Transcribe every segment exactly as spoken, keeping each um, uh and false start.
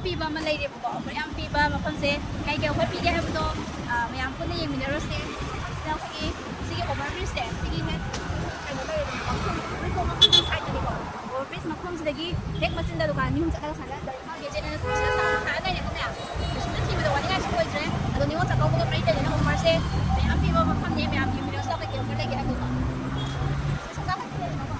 ꯄꯤꯕ ꯑꯃ ꯂꯩꯔꯦꯕꯀꯣ, ꯑꯣꯐꯔ ꯌꯥꯝ ꯄꯤꯕ ꯃꯐꯝꯁꯦ꯫ ꯀꯩ ꯀꯩ ꯑꯣꯐꯔ ꯄꯤꯒꯦ ꯍꯥꯏꯕꯗꯣ, ꯑ, ꯃꯌꯥꯝ ꯄꯨꯟꯅ ꯌꯦꯡꯃꯤꯟꯅꯔꯨꯁꯦ꯫ ꯑꯗ ꯑꯩꯈꯣꯏꯒꯤ ꯁꯤꯒꯤ ꯑꯣꯚꯔ ꯕ꯭ꯔꯤꯖꯁꯦ, ꯁꯤꯒꯤ ꯍꯦꯛ ꯀꯩꯅꯣ ꯂꯩꯔꯦꯗꯅ, ꯃꯈꯣꯡ, ꯎꯔꯤꯄꯣꯛ ꯃꯈꯣꯡ ꯁꯥꯏꯠꯇꯅꯤꯀꯣ꯫ ꯑꯣꯚꯔ ꯕ꯭ꯔꯤꯖ ꯃꯈꯣꯡꯁꯤꯗꯒꯤ ꯍꯦꯛ ꯃꯆꯤꯟꯗ ꯗꯨꯀꯥꯟ ꯑꯅꯤ ꯑꯍꯨꯝ ꯆꯠꯂꯒ ꯁꯨꯃꯥꯏꯅ ꯒꯦꯠꯁꯦ ꯅꯪꯅ ꯁꯨꯃꯥꯏꯅ ꯆꯥꯎꯅ ꯊꯥꯔ ꯂꯩꯔꯦꯀꯣ ꯃꯌꯥꯝ꯫ ꯀꯩꯁꯨꯝꯇ ꯊꯤꯕꯗ ꯋꯥꯅꯤꯡꯉꯥꯏꯁꯨ ꯑꯣꯏꯗ꯭ꯔꯦ꯫ ꯑꯗꯣ ꯅꯤꯉꯣꯜ ꯆꯥꯛꯀꯧꯕꯒ ꯃꯔꯤ ꯂꯩꯅꯅ ꯑꯣꯐꯔꯁꯦ ꯃꯌꯥꯝ ꯄꯤꯕ ꯃꯐꯝꯅꯦ꯫ ꯃꯌꯥꯝ ꯌꯦꯡꯃꯤꯟꯅꯔꯁꯤ ꯂꯥꯎ, ꯀꯩꯀꯩ ꯑꯣꯐꯔ ꯂꯩꯒꯦ ꯍꯥꯏꯕꯗꯣꯀꯣ꯫ ꯁꯨꯡꯀꯥ ꯀꯥ ꯊꯤꯗꯦꯗꯅꯀꯣ꯫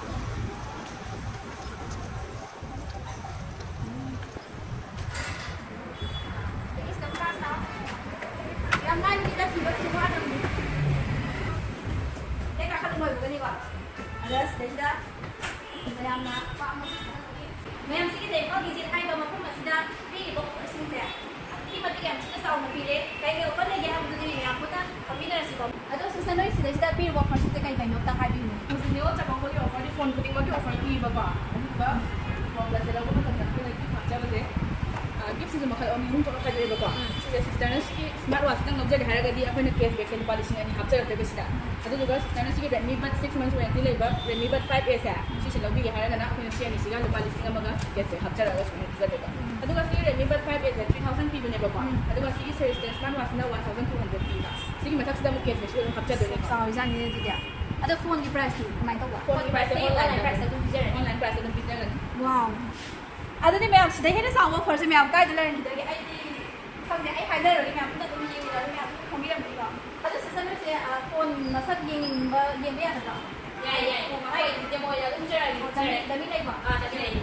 ꯌꯥꯝ ꯂꯥꯏꯕꯅꯤꯗ ꯊꯤꯕ ꯀꯩꯁꯨ ꯋꯥꯗꯕꯅꯤ꯫ ꯍꯦꯛ ꯀꯥꯈꯠꯂ ꯂꯣꯏꯕꯒꯅꯤꯀꯣ꯫ ꯑꯗ ꯁꯤꯗꯩꯁꯤꯗ ꯃꯌꯥꯝꯅ ꯑꯄꯥꯝꯕ ꯃꯌꯥꯝꯁꯤꯒꯤ ꯂꯩꯀꯣꯜꯒꯤ ꯍꯥꯏꯕ ꯃꯐꯝ ꯑꯁꯤꯗ ꯄꯤꯔꯤꯕ ꯑꯣꯐꯔꯁꯤꯡꯁꯦ ꯑꯗꯨꯛꯀꯤ ꯃꯇꯤꯛ ꯌꯥꯝ ꯊꯤꯅ ꯆꯥꯎꯅ ꯄꯤꯔꯦ꯫ ꯀꯩ ꯀꯩ ꯑꯣꯐꯔ ꯂꯩꯒꯦ ꯍꯥꯏꯕꯗꯨꯗꯤ ꯃꯌꯥꯝ ꯄꯨꯟꯅ ꯈꯪꯃꯤꯟꯅꯔꯁꯤꯀꯣ꯫ ꯑꯗꯣ ꯁꯤꯁꯇꯔ, ꯅꯣꯏ ꯁꯤꯗꯩꯁꯤꯗ ꯄꯤꯔꯤꯕ ꯑꯣꯐꯔꯁꯤꯡꯁꯦ ꯀꯩ ꯀꯩꯅꯣ ꯑꯝꯇ ꯍꯥꯏꯕꯤꯌꯨꯅꯦ꯫ ꯍꯧꯖꯤꯛ ꯅꯤꯉꯣꯜ ꯆꯥꯛꯀꯧꯕꯒꯤ ꯑꯣꯐꯔꯗꯤ ꯐꯣꯟ ꯈꯨꯗꯤꯡꯃꯛꯀꯤ ꯑꯣꯐꯔ ꯄꯤꯕꯀꯣ, ꯑꯗꯨꯗꯨꯒ ꯋꯥꯟ ꯄ꯭ꯂꯁꯁꯦ ꯂꯧꯕ ꯃꯇꯝꯗ ꯑꯩꯈꯣꯏꯅ ꯒꯤꯐ ꯍꯥꯞꯆꯕꯁꯦ, ꯒꯤꯐꯁꯤꯁꯨ ꯃꯈꯜ ꯑꯅꯤ ꯑꯍꯨꯝ ꯊꯣꯛꯅ ꯈꯥꯏꯗꯣꯛꯑꯦꯕꯀꯣ꯫ ꯁꯤꯁꯦ ꯁꯤꯁꯇꯔꯅ ꯁꯤꯒꯤ ꯁ꯭ꯃꯥꯔꯠ ꯋꯥꯠꯆꯇꯪ ꯂꯧꯖꯒꯦ ꯍꯥꯏꯔꯒꯗꯤ ꯑꯩꯈꯣꯏꯅ ꯀꯦꯁꯕꯦꯛꯁꯦ ꯂꯨꯄꯥ ꯂꯤꯁꯤꯡ ꯑꯅꯤ ꯍꯥꯞꯆꯔꯛꯇꯣꯏꯕ ꯁꯤꯗ꯫ ꯑꯗꯨꯗꯨꯒ ꯁꯤꯁꯇꯔꯅ ꯁꯤꯒꯤ Redmi but six months warranty ꯂꯩꯕ ꯔꯦꯗꯃꯤ ꯕꯠ ꯐꯥꯏꯚ ꯑꯦꯁꯦ ꯁꯤꯁꯦ ꯂꯧꯕꯤꯒꯦ ꯍꯥꯏꯔꯒꯅ ꯑꯩꯈꯣꯏꯅ ꯁꯤ ꯑꯅꯤꯁꯤꯒ ꯂꯨꯄꯥ ꯂꯤꯁꯤꯡ ꯑꯃꯒ ꯀꯦꯁꯕꯦꯛ ꯍꯥꯞꯆꯔꯒ ꯁꯨꯃꯥꯏꯅ ꯄꯤꯖꯗꯣꯏꯕ꯫ ꯑꯗꯨꯒ ꯁꯤꯒꯤ ꯔꯦꯗꯃꯤ ꯕꯠ ꯐꯥꯏꯚ ꯑꯦꯁꯦ ꯊ꯭ꯔꯤ ꯊꯥꯎꯖꯟ ꯄꯤꯕꯅꯦꯕꯀꯣ꯫ ꯑꯗꯨꯒ ꯁꯤꯒꯤ ꯁꯦꯔꯤꯁꯇ ꯁ꯭ꯃꯥꯔꯠ ꯋꯥꯠꯆꯁꯤꯅ ꯋꯥꯟ ꯊꯥꯎꯖꯟ ꯇꯨ ꯍꯟꯗ꯭ꯔꯦꯗ ꯄꯤꯕ꯫ ꯁꯤꯒꯤ ꯃꯊꯛꯁꯤꯗ ꯑꯃꯨꯛ ꯀꯦꯁꯕꯦꯛꯁꯨ ꯑꯗꯨꯝ ꯍꯥꯞꯆꯗꯣꯏꯅꯦ꯫ ꯆꯥꯎꯔꯤꯖꯥꯠꯅꯤꯅꯦ ꯑꯗꯨꯗꯤ꯫ ꯑꯗꯣ ꯐꯣꯟꯒꯤ ꯄ꯭ꯔꯥꯏꯁꯇꯤ ꯀꯃꯥꯏꯅ ꯇꯧꯕ? ꯐꯣꯟꯒꯤ ꯄ꯭ꯔꯥꯏꯁꯁꯦ ꯑꯣꯟꯂꯥꯏꯟ ꯄ꯭ꯔꯥꯏꯁꯇ ꯑꯗꯨꯝ ꯄꯤꯖꯔꯦ꯫ ꯑꯣꯟꯂꯥꯏꯟ ꯄ꯭ꯔꯥꯏꯁꯇ ꯑꯗꯨꯝ ꯄꯤꯖꯒꯅꯤ꯫ ꯋꯥꯎ꯫ ꯑꯗꯨꯗꯤ ꯃꯌꯥꯝ ꯁꯤꯗꯩ ꯍꯦꯟꯅ ꯆꯥꯎꯕ ꯑꯣꯐꯔꯁꯦ ꯃꯌꯥꯝ ꯀꯥꯏꯗ ꯂꯩꯔꯝꯈꯤꯗꯒꯦ? ꯑꯩꯗꯤ ꯈꯪꯗꯦ, ꯑꯩ ꯍꯥꯏꯖꯔꯔꯣꯏꯒꯦ, ꯃꯌꯥꯝ ꯄꯨꯟꯅ ꯑꯗꯨꯝ ꯌꯦꯡꯃꯤꯟꯅꯔꯒ ꯃꯌꯥꯝ ꯄꯨꯟꯅ ꯈꯪꯕꯤꯔꯝꯒꯅꯤꯀꯣ꯫ ꯑꯗꯣ ꯁꯤꯁꯇꯔ, ꯅꯣꯏꯁꯦ, ꯑ, ꯐꯣꯟ ꯃꯁꯛ ꯌꯦꯡꯅꯤꯡꯕ ꯌꯦꯡꯕ ꯌꯥꯒꯗ꯭ꯔꯣ? ꯌꯥꯏ, ꯌꯥꯏ꯫ ꯍꯣꯏ, ꯗꯦꯃꯣ ꯑꯣꯏꯅ ꯑꯗꯨꯝ ꯎꯠꯆꯔꯛꯑꯒꯦ, ꯗꯃꯤ, ꯎꯠꯆꯔꯛꯑꯒꯦ꯫ ꯗꯃꯤ ꯂꯩꯕ꯭ꯔꯣ? ꯑꯥ, ꯗꯃꯤ ꯂꯩꯌꯦ꯫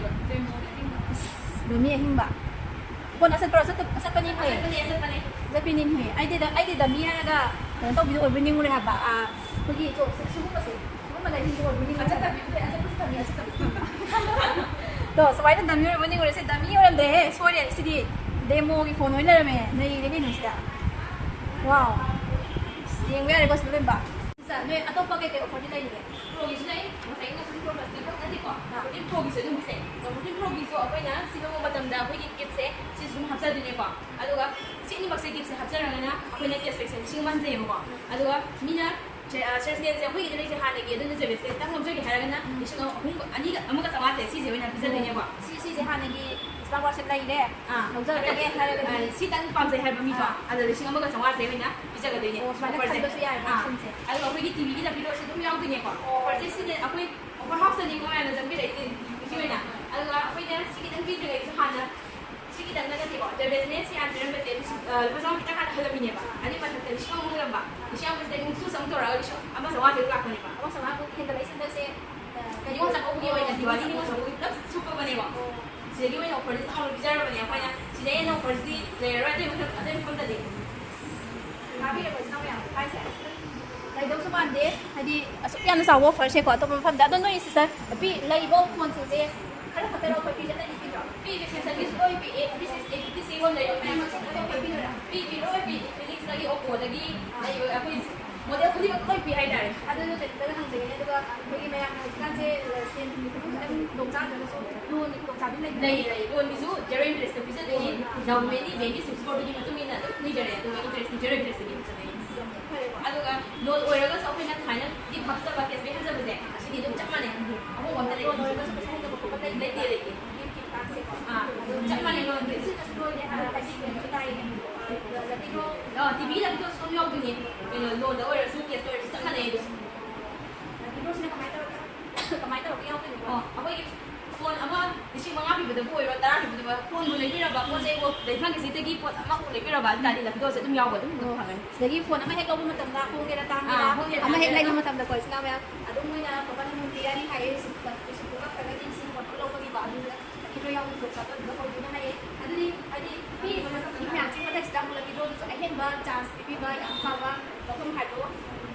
ꯗꯃꯤ ꯑꯍꯤꯡꯕ꯫ ꯐꯣꯟ ꯑꯁꯠꯄ꯭ꯔꯣ? ꯑꯁꯠꯄ-, ꯑꯁꯠꯄꯅꯤ ꯐꯩ꯫ ꯑꯁꯠꯄꯅꯤ, ꯑꯁꯠꯄꯅꯤ꯫ ꯑꯁꯠꯄꯅꯤ ꯐꯩ꯫ ꯑꯩꯗꯤ ꯗ-, ꯑꯩꯗꯤ ꯗꯃꯤ ꯍꯥꯏꯔꯒ ꯀꯩꯅꯣ ꯇꯧꯕꯤꯗꯣ ꯑꯣꯏꯕꯣꯏ ꯅꯤꯡꯉꯨꯔꯦ ꯍꯥꯏꯕ꯫ ꯑꯥ, ꯑꯩꯈꯣꯏꯒꯤ ꯁꯤꯒꯨꯝꯕꯁꯦ꯫ ꯁꯤꯒꯨꯝꯕ ꯂꯩꯁꯤꯡꯁꯦ ꯑꯣꯏꯕ ꯅꯤꯡꯉꯨꯔꯦ꯫ ꯑꯆꯠꯇꯕꯤ ꯎꯗꯦ, ꯑꯆꯠꯄꯁꯨ ꯊꯝꯃꯤ, ꯑꯆꯠꯇꯕꯁꯨ ꯊꯝꯃꯤ꯫ ꯇꯣ, ꯁꯨꯃꯥꯏꯅ ꯗꯃꯤ ꯑꯣꯏꯔꯕ ꯅꯤꯡꯉꯨꯔꯦ꯫ ꯁꯤ ꯗꯃꯤ ꯑꯣꯏꯔꯝꯗ꯭ꯔꯦꯍꯦ, ꯁꯣꯏꯔꯦ꯫ ꯁꯤꯗꯤ ꯗꯦꯃꯣꯒꯤ ꯐꯣꯟ ꯑꯣꯏꯅ ꯂꯩꯔꯝꯃꯦ꯫ ꯅꯩꯔꯦ ꯀꯩꯅꯣ ꯁꯤꯗ꯫ ꯋꯥꯎ꯫ ꯌꯦꯡꯕ ꯌꯥꯔꯦꯀꯣ ꯁꯤꯗ ꯂꯣꯏꯅꯃꯛ꯫ ꯁꯤꯗ ꯅꯣꯏ ꯑꯇꯣꯞꯄ ꯀꯩꯀꯩ ꯑꯣꯐꯔꯗꯤ ꯂꯩꯔꯤꯒꯦ? ꯄ꯭ꯔꯣꯒꯤꯁꯨ ꯂꯩ, ꯉꯁꯥꯏ ꯉꯁꯤ ꯄ꯭ꯔꯣ ꯄ꯭ꯂꯁꯇꯤ ꯈꯛ ꯅꯠꯇꯦꯀꯣ꯫ ꯑꯥ꯫ ꯐꯣꯔꯇꯤꯟ ꯄ꯭ꯔꯣꯒꯤꯁꯨ ꯑꯗꯨꯝ ꯄꯤꯖꯩ꯫ ꯑꯗꯣ ꯐꯣꯔꯇꯤꯟ ꯄ꯭ꯔꯣꯒꯤꯁꯨ ꯑꯩꯈꯣꯏꯅ ꯁꯤ ꯂꯧꯕ ꯃꯇꯝꯗ ꯑꯩꯈꯣꯏꯒꯤ ꯒꯤꯐꯁꯦ ꯁꯤꯁꯨ ꯑꯗꯨꯝ ꯍꯥꯞꯆꯗꯣꯏꯅꯦꯀꯣ꯫ ꯑꯗꯨꯒ ꯁꯤ ꯑꯅꯤꯃꯛꯁꯦ ꯒꯤꯐꯁꯦ ꯍꯥꯞꯆꯔꯒꯅ ꯑꯩꯈꯣꯏꯅ ꯀꯦꯁꯕꯦꯛꯁꯦ ꯂꯤꯁꯤꯡ ꯑꯃ ꯍꯟꯖꯩꯌꯦꯕꯀꯣ꯫ ꯑꯗꯨꯒ ꯃꯤꯅ ꯁꯦ-, ꯑ, ꯁꯦꯜꯁꯃꯦꯟꯁꯦ ꯑꯩꯈꯣꯏꯒꯤꯗ ꯂꯩꯁꯦ ꯍꯥꯟꯅꯒꯤ ꯑꯗꯨꯅ ꯖꯦꯕꯦꯁꯦ ꯈꯤꯇꯪ ꯂꯧꯖꯒꯦ ꯍꯥꯏꯔꯒꯅ ꯎꯝ꯫ ꯂꯤꯁꯤꯡ ꯑꯍꯨꯝ, ꯑꯅꯤꯒ, ꯑꯃꯒ ꯆꯥꯝꯃꯉꯥꯁꯦ ꯁꯤꯁꯦ ꯑꯣꯏꯅ ꯄꯤꯖꯗꯣꯏꯅꯦꯕ꯫ ꯁꯤ, ꯁꯤꯁꯦ ꯍꯥꯟꯅꯒꯤ ꯐ꯭ꯂꯥꯋꯔꯁꯦ ꯂꯩꯔꯦ, ꯑꯥ꯫ ꯂꯧꯖꯔꯒꯦ ꯍꯥꯏꯔꯒꯗꯤ꯫ ꯑꯥ, ꯁꯤꯇꯪ ꯄꯥꯝꯖꯩ ꯍꯥꯏꯕ ꯃꯤꯗꯣ, ꯑꯥ꯫ ꯑꯗ ꯂꯤꯁꯤꯡ ꯑꯃꯒ ꯆꯥꯝꯃꯉꯥꯁꯦ ꯑꯣꯏꯅ ꯄꯤꯖꯒꯗꯣꯏꯅꯦ꯫ ꯑꯣ, ꯁꯨꯃꯥꯏꯅ ꯑꯣꯐꯔꯁꯦ꯫ ꯈꯟꯕꯁꯨ ꯌꯥꯏꯕ, ꯑꯥ꯫ ꯑꯣꯞꯁꯟꯁꯦ꯫ ꯑꯗꯨꯒ ꯑꯩꯈꯣꯏꯒꯤ ꯇꯤꯚꯤꯒꯤ ꯂꯝꯕꯤꯗꯣ ꯁꯤ ꯑꯗꯨꯝ ꯌꯥꯎꯗꯣꯏꯅꯦꯀꯣ꯫ ꯑꯣ꯫ ꯑꯣꯐꯔꯁꯦ ꯁꯤꯅ ꯑꯩꯈꯣꯏ ꯑꯣꯐꯔ ꯍꯥꯎꯁꯇꯅꯤꯀꯣ ꯃꯌꯥꯝꯅ ꯆꯪꯕꯤꯔꯛꯏꯁꯦ, ꯍꯧꯖꯤꯛꯀꯤ ꯑꯣꯏꯅ꯫ ꯑꯗꯨꯒ ꯑꯩꯈꯣꯏꯅ ꯁꯤ ꯈꯤꯇꯪ ꯄꯤꯗ꯭ꯔꯤꯉꯩꯁꯨ ꯍꯥꯟꯅ ꯁꯤ ꯈꯤꯇꯪꯗ ꯅꯠꯇꯦꯀꯣ, ꯖꯔꯕꯦꯁꯅꯦ ꯁꯤ ꯍꯥꯟꯅ ꯄꯤꯔꯝꯕꯁꯦ ꯂꯤꯁꯤꯡ, ꯑ, ꯂꯨꯄꯥ ꯆꯥꯝꯃ ꯈꯤꯇꯪ ꯍꯥꯟꯅ ꯍꯜꯂꯝꯃꯤꯅꯦꯕ꯫ ꯑꯗꯨꯏ ꯃꯊꯛꯇ ꯂꯤꯁꯤꯡ ꯑꯃꯃꯨꯛ ꯍꯜꯂꯝꯕ, ꯂꯤꯁꯤꯡ ꯑꯃꯁꯤꯗ ꯑꯃꯨꯛ ꯆꯨꯁ ꯑꯃꯨꯛ ꯇꯧꯔꯒ ꯂꯤꯁꯤꯡ ꯑꯃ ꯆꯥꯝꯃꯉꯥ ꯆꯥꯇ꯭ꯔꯨꯛ ꯂꯥꯛꯄꯅꯦꯕ꯫ ꯑꯃ ꯆꯥꯝꯃꯉꯥ ꯑꯃꯨꯛ ꯍꯦꯟꯒꯠꯂꯛꯏꯁꯦ ꯍꯟꯗꯛꯁꯦ, ꯑ, ꯅꯤꯉꯣꯜ ꯆꯥꯛꯀꯧꯕꯒꯤ ꯑꯣꯏꯅ, ꯗꯤꯋꯥꯂꯤ ꯅꯤꯉꯣꯜ ꯆꯥꯛꯀꯧꯕꯒꯤ ꯄꯨꯂꯞ ꯁꯨꯞꯄꯕꯅꯦꯕ꯫ ꯑꯣ꯫ ꯁꯤꯗꯒꯤ ꯑꯣꯏꯅ ꯑꯣꯐꯔꯁꯦ ꯆꯥꯎꯅ ꯄꯤꯖꯔꯕꯅꯦ ꯑꯩꯈꯣꯏꯅ꯫ ꯁꯤꯗꯩ ꯍꯦꯟꯅ ꯑꯣꯐꯔꯁꯤꯗꯤ ꯂꯩꯔꯔꯣꯏ ꯑꯇꯩ ꯃꯐꯝ, ꯑꯇꯩ ꯃꯐꯝꯗꯗꯤ꯫ ꯇꯥꯕꯤꯔꯕ ꯏꯆꯤꯟ ꯏꯅꯥꯎ ꯃꯌꯥꯝ ꯍꯥꯏꯁꯦ? ꯂꯩꯗꯧꯁꯨ ꯃꯥꯟꯗꯦ, ꯍꯥꯏꯗꯤ ꯑꯁꯨꯛ ꯌꯥꯝꯅ ꯆꯥꯎꯕ ꯑꯣꯐꯔꯁꯦꯀꯣ ꯑꯇꯣꯞꯄ ꯃꯐꯝꯗ꯫ ꯑꯗꯣ ꯅꯣꯏ ꯁꯤꯁꯇꯔ, ꯄꯤ-, ꯂꯩꯕ ꯐꯣꯟꯁꯤꯡꯁꯦ ꯈꯔ ꯈꯛꯇꯔꯣ ꯑꯩꯈꯣꯏ ꯄꯤꯖꯗꯣꯏꯁꯦ? ꯄꯤꯕꯤ, ꯁꯦꯝꯁꯪꯒꯤꯁꯨ ꯂꯣꯏ ꯄꯤꯛꯑꯦ, ꯄꯤꯁꯦ ꯑꯦ ꯐꯤꯐꯇꯤ ꯁꯤꯛꯁ ꯂꯣꯏ ꯄꯤꯛꯑꯦ, ꯄꯤꯕꯤ ꯂꯣꯏ ꯄꯤ, ꯏꯟꯐꯤꯅꯤꯛꯁꯇꯒꯤ, ꯑꯣꯞꯄꯣꯗꯒꯤ ꯂꯩꯕ ꯑꯩꯈꯣꯏ ꯃꯣꯗꯦꯜ ꯈꯨꯗꯤꯡꯃꯛ ꯂꯣꯏ ꯄꯤ ꯍꯥꯏꯇꯥꯔꯦ꯫ ꯑꯗꯨ ꯅꯠꯇꯕ ꯈꯤꯇꯪ ꯍꯪꯖꯒꯦꯅꯦ, ꯑꯗꯨꯒ ꯑꯩꯈꯣꯏꯒꯤ ꯃꯌꯥꯝꯅ ꯍꯧꯖꯤꯛꯀꯥꯟꯁꯦ ꯁꯦꯟ ꯊꯨꯝꯒꯤ ꯈꯤꯇꯪ ꯈꯨꯗꯣꯡꯆꯥꯗ꯭ꯔꯒꯁꯨ ꯂꯣꯟꯒꯤ ꯈꯨꯗꯣꯡꯆꯥꯕꯗꯤ ꯂꯩꯕ꯭ꯔꯥ? ꯂꯩ, ꯂꯩ꯫ ꯂꯣꯟꯒꯤꯁꯨ ꯖꯦꯔꯣ ꯏꯟꯇꯔꯦꯁꯇ ꯄꯤꯖꯗꯣꯏꯅꯤ꯫ ꯗꯥꯎꯟ ꯄꯦꯃꯦꯟꯗꯤ ꯕꯦꯡꯒꯤ ꯁꯤꯕꯤꯜ ꯁ꯭ꯀꯣꯔꯗꯨꯒꯤ ꯃꯇꯨꯡ ꯏꯟꯅ ꯑꯗꯨꯝ ꯂꯩꯖꯔꯦ, ꯑꯗꯨꯒ ꯏꯟꯇꯔꯦꯁꯇꯤ ꯖꯦꯔꯣ ꯏꯟꯇꯔꯦꯁꯇꯒꯤ ꯑꯗꯨꯝ ꯆꯠꯂꯦ꯫ ꯌꯥꯝ ꯊꯤ ꯐꯔꯦꯀꯣ꯫ ꯑꯗꯨꯒ ꯂꯣꯟ ꯑꯣꯏꯔꯒꯁꯨ ꯑꯩꯈꯣꯏꯅ ꯁꯨꯃꯥꯏꯅ ꯒꯤꯐ ꯍꯥꯞꯆꯕ, ꯀꯦꯁꯕꯦꯛ ꯍꯟꯖꯕꯁꯦ, ꯑꯁꯤꯗꯤ ꯑꯗꯨꯝ ꯆꯞ ꯃꯥꯟꯅꯩ꯫ ꯑꯍꯣꯡꯕ ꯑꯝꯇ ꯂꯩꯇꯦ꯫ ꯂꯣꯟ ꯑꯣꯏꯔꯒꯁꯨ ꯄꯩꯁꯥ ꯍꯦꯟꯒꯠꯄ ꯈꯣꯠꯄ ꯂꯩꯇꯦ? ꯂꯩꯇꯦ, ꯂꯩꯇꯦ꯫ ꯒꯤꯐꯀꯤ ꯃꯇꯥꯡꯁꯦꯀꯣ꯫ ꯑꯥ, ꯑꯗꯨꯝ ꯆꯞ ꯃꯥꯟꯅꯩ ꯂꯣꯟꯗꯤ꯫ ꯁꯤꯅꯁꯨ ꯂꯣꯏꯔꯦ ꯍꯥꯏꯔ ꯍꯥꯏꯕꯤꯕ ꯑꯃꯁꯨ ꯇꯥꯏꯌꯦ꯫ ꯑꯗꯨꯒ ꯂꯛꯀꯤ ꯗ꯭ꯔꯣ ꯑꯥ, ꯇꯤꯚꯤꯒꯤ ꯂꯛꯀꯤ ꯗ꯭ꯔꯣꯁꯨ ꯑꯗꯨꯝ ꯌꯥꯎꯗꯣꯏꯅꯦ꯫ ꯀꯩꯅꯣ, ꯂꯣꯟꯗ ꯑꯣꯏꯔꯁꯨ, ꯀꯦꯁꯇ ꯑꯣꯏꯔꯁꯨ ꯆꯞ ꯃꯥꯟꯅꯩ ꯑꯗꯨꯝ꯫ ꯂꯛꯀꯤ ꯗ꯭ꯔꯣꯁꯤꯅ ꯀꯃꯥꯏꯅ ꯇꯧꯔꯒ, ꯀꯃꯥꯏꯅ ꯇꯧꯔꯒ ꯌꯥꯎꯗꯣꯏꯅꯣ? ꯑꯣ, ꯑꯩꯈꯣꯏꯒꯤ ꯐꯣꯟ ꯑꯃ ꯂꯤꯁꯤꯡ ꯃꯉꯥ ꯄꯤꯕꯗꯕꯨ ꯑꯣꯏꯔꯣ, ꯇꯔꯥ ꯄꯤꯕꯗꯕꯨ, ꯐꯣꯟꯕꯨ ꯂꯩꯕꯤꯔꯕ, ꯄꯣꯠ ꯆꯩꯕꯨ, ꯂꯩꯐꯝꯒꯤꯁꯤꯗꯒꯤ ꯄꯣꯠ ꯑꯃꯕꯨ ꯂꯩꯕꯤꯔꯕ, ꯑꯗꯨ ꯇꯥꯔꯗꯤ ꯂꯛꯀꯤ ꯗ꯭ꯔꯣꯁꯦ ꯑꯗꯨꯝ ꯌꯥꯎꯕ ꯑꯗꯨꯝ ꯑꯣ꯫ ꯐꯪꯒꯅꯤ꯫ ꯁꯤꯗꯒꯤ ꯐꯣꯟ ꯑꯃ ꯍꯦꯛ ꯂꯧꯕ ꯃꯇꯝꯗ ꯍꯣꯡꯒꯦꯔꯥ ꯇꯥꯡꯒꯦꯔꯥ, ꯑꯥ, ꯍꯣꯡꯒꯦꯔꯥ ꯑꯃ ꯍꯦꯛ ꯇꯥꯡꯒꯦꯔꯥ꯫ ꯂꯩꯕ ꯃꯇꯝꯗꯀꯣ, ꯏꯆꯤꯟ ꯏꯅꯥꯎ ꯃꯌꯥꯝ, ꯑꯗꯨꯝ ꯃꯣꯏꯅ ꯀꯣꯄꯟ ꯑꯃ ꯄꯤꯔꯛꯑꯅꯤ ꯍꯥꯏꯌꯦ, ꯔꯤꯁꯤꯞ, ꯔꯤꯁꯤꯞꯇꯨ ꯀꯛꯈ꯭ꯔꯒꯗꯤ ꯁꯤ ꯄꯣꯠꯇꯨ ꯂꯧꯕꯒꯤꯀꯣ, ꯑꯗꯨꯗ ꯂꯛꯀꯤ ꯗ꯭ꯔꯣ ꯌꯥꯎꯕꯒꯤ ꯈꯨꯗꯣꯡꯆꯥꯕ ꯑꯗꯨꯗ ꯑꯣꯏꯗꯣꯏꯅꯦ ꯍꯥꯏꯌꯦ꯫ ꯑꯗꯨꯗꯤ, ꯍꯥꯏꯗꯤ, ꯄꯤꯔꯤꯕ ꯃꯇꯝ ꯃꯌꯥꯝꯁꯤ ꯃꯊꯛꯁꯤꯗ ꯑꯃꯨꯛ ꯂꯛꯀꯤ ꯗ꯭ꯔꯣꯗꯨꯁꯨ ꯑꯍꯦꯟꯕ ꯆꯥꯟꯁ ꯄꯤꯕꯤꯕ ꯌꯥꯝ ꯐꯕ ꯃꯐꯝ ꯍꯥꯏꯕꯗꯣ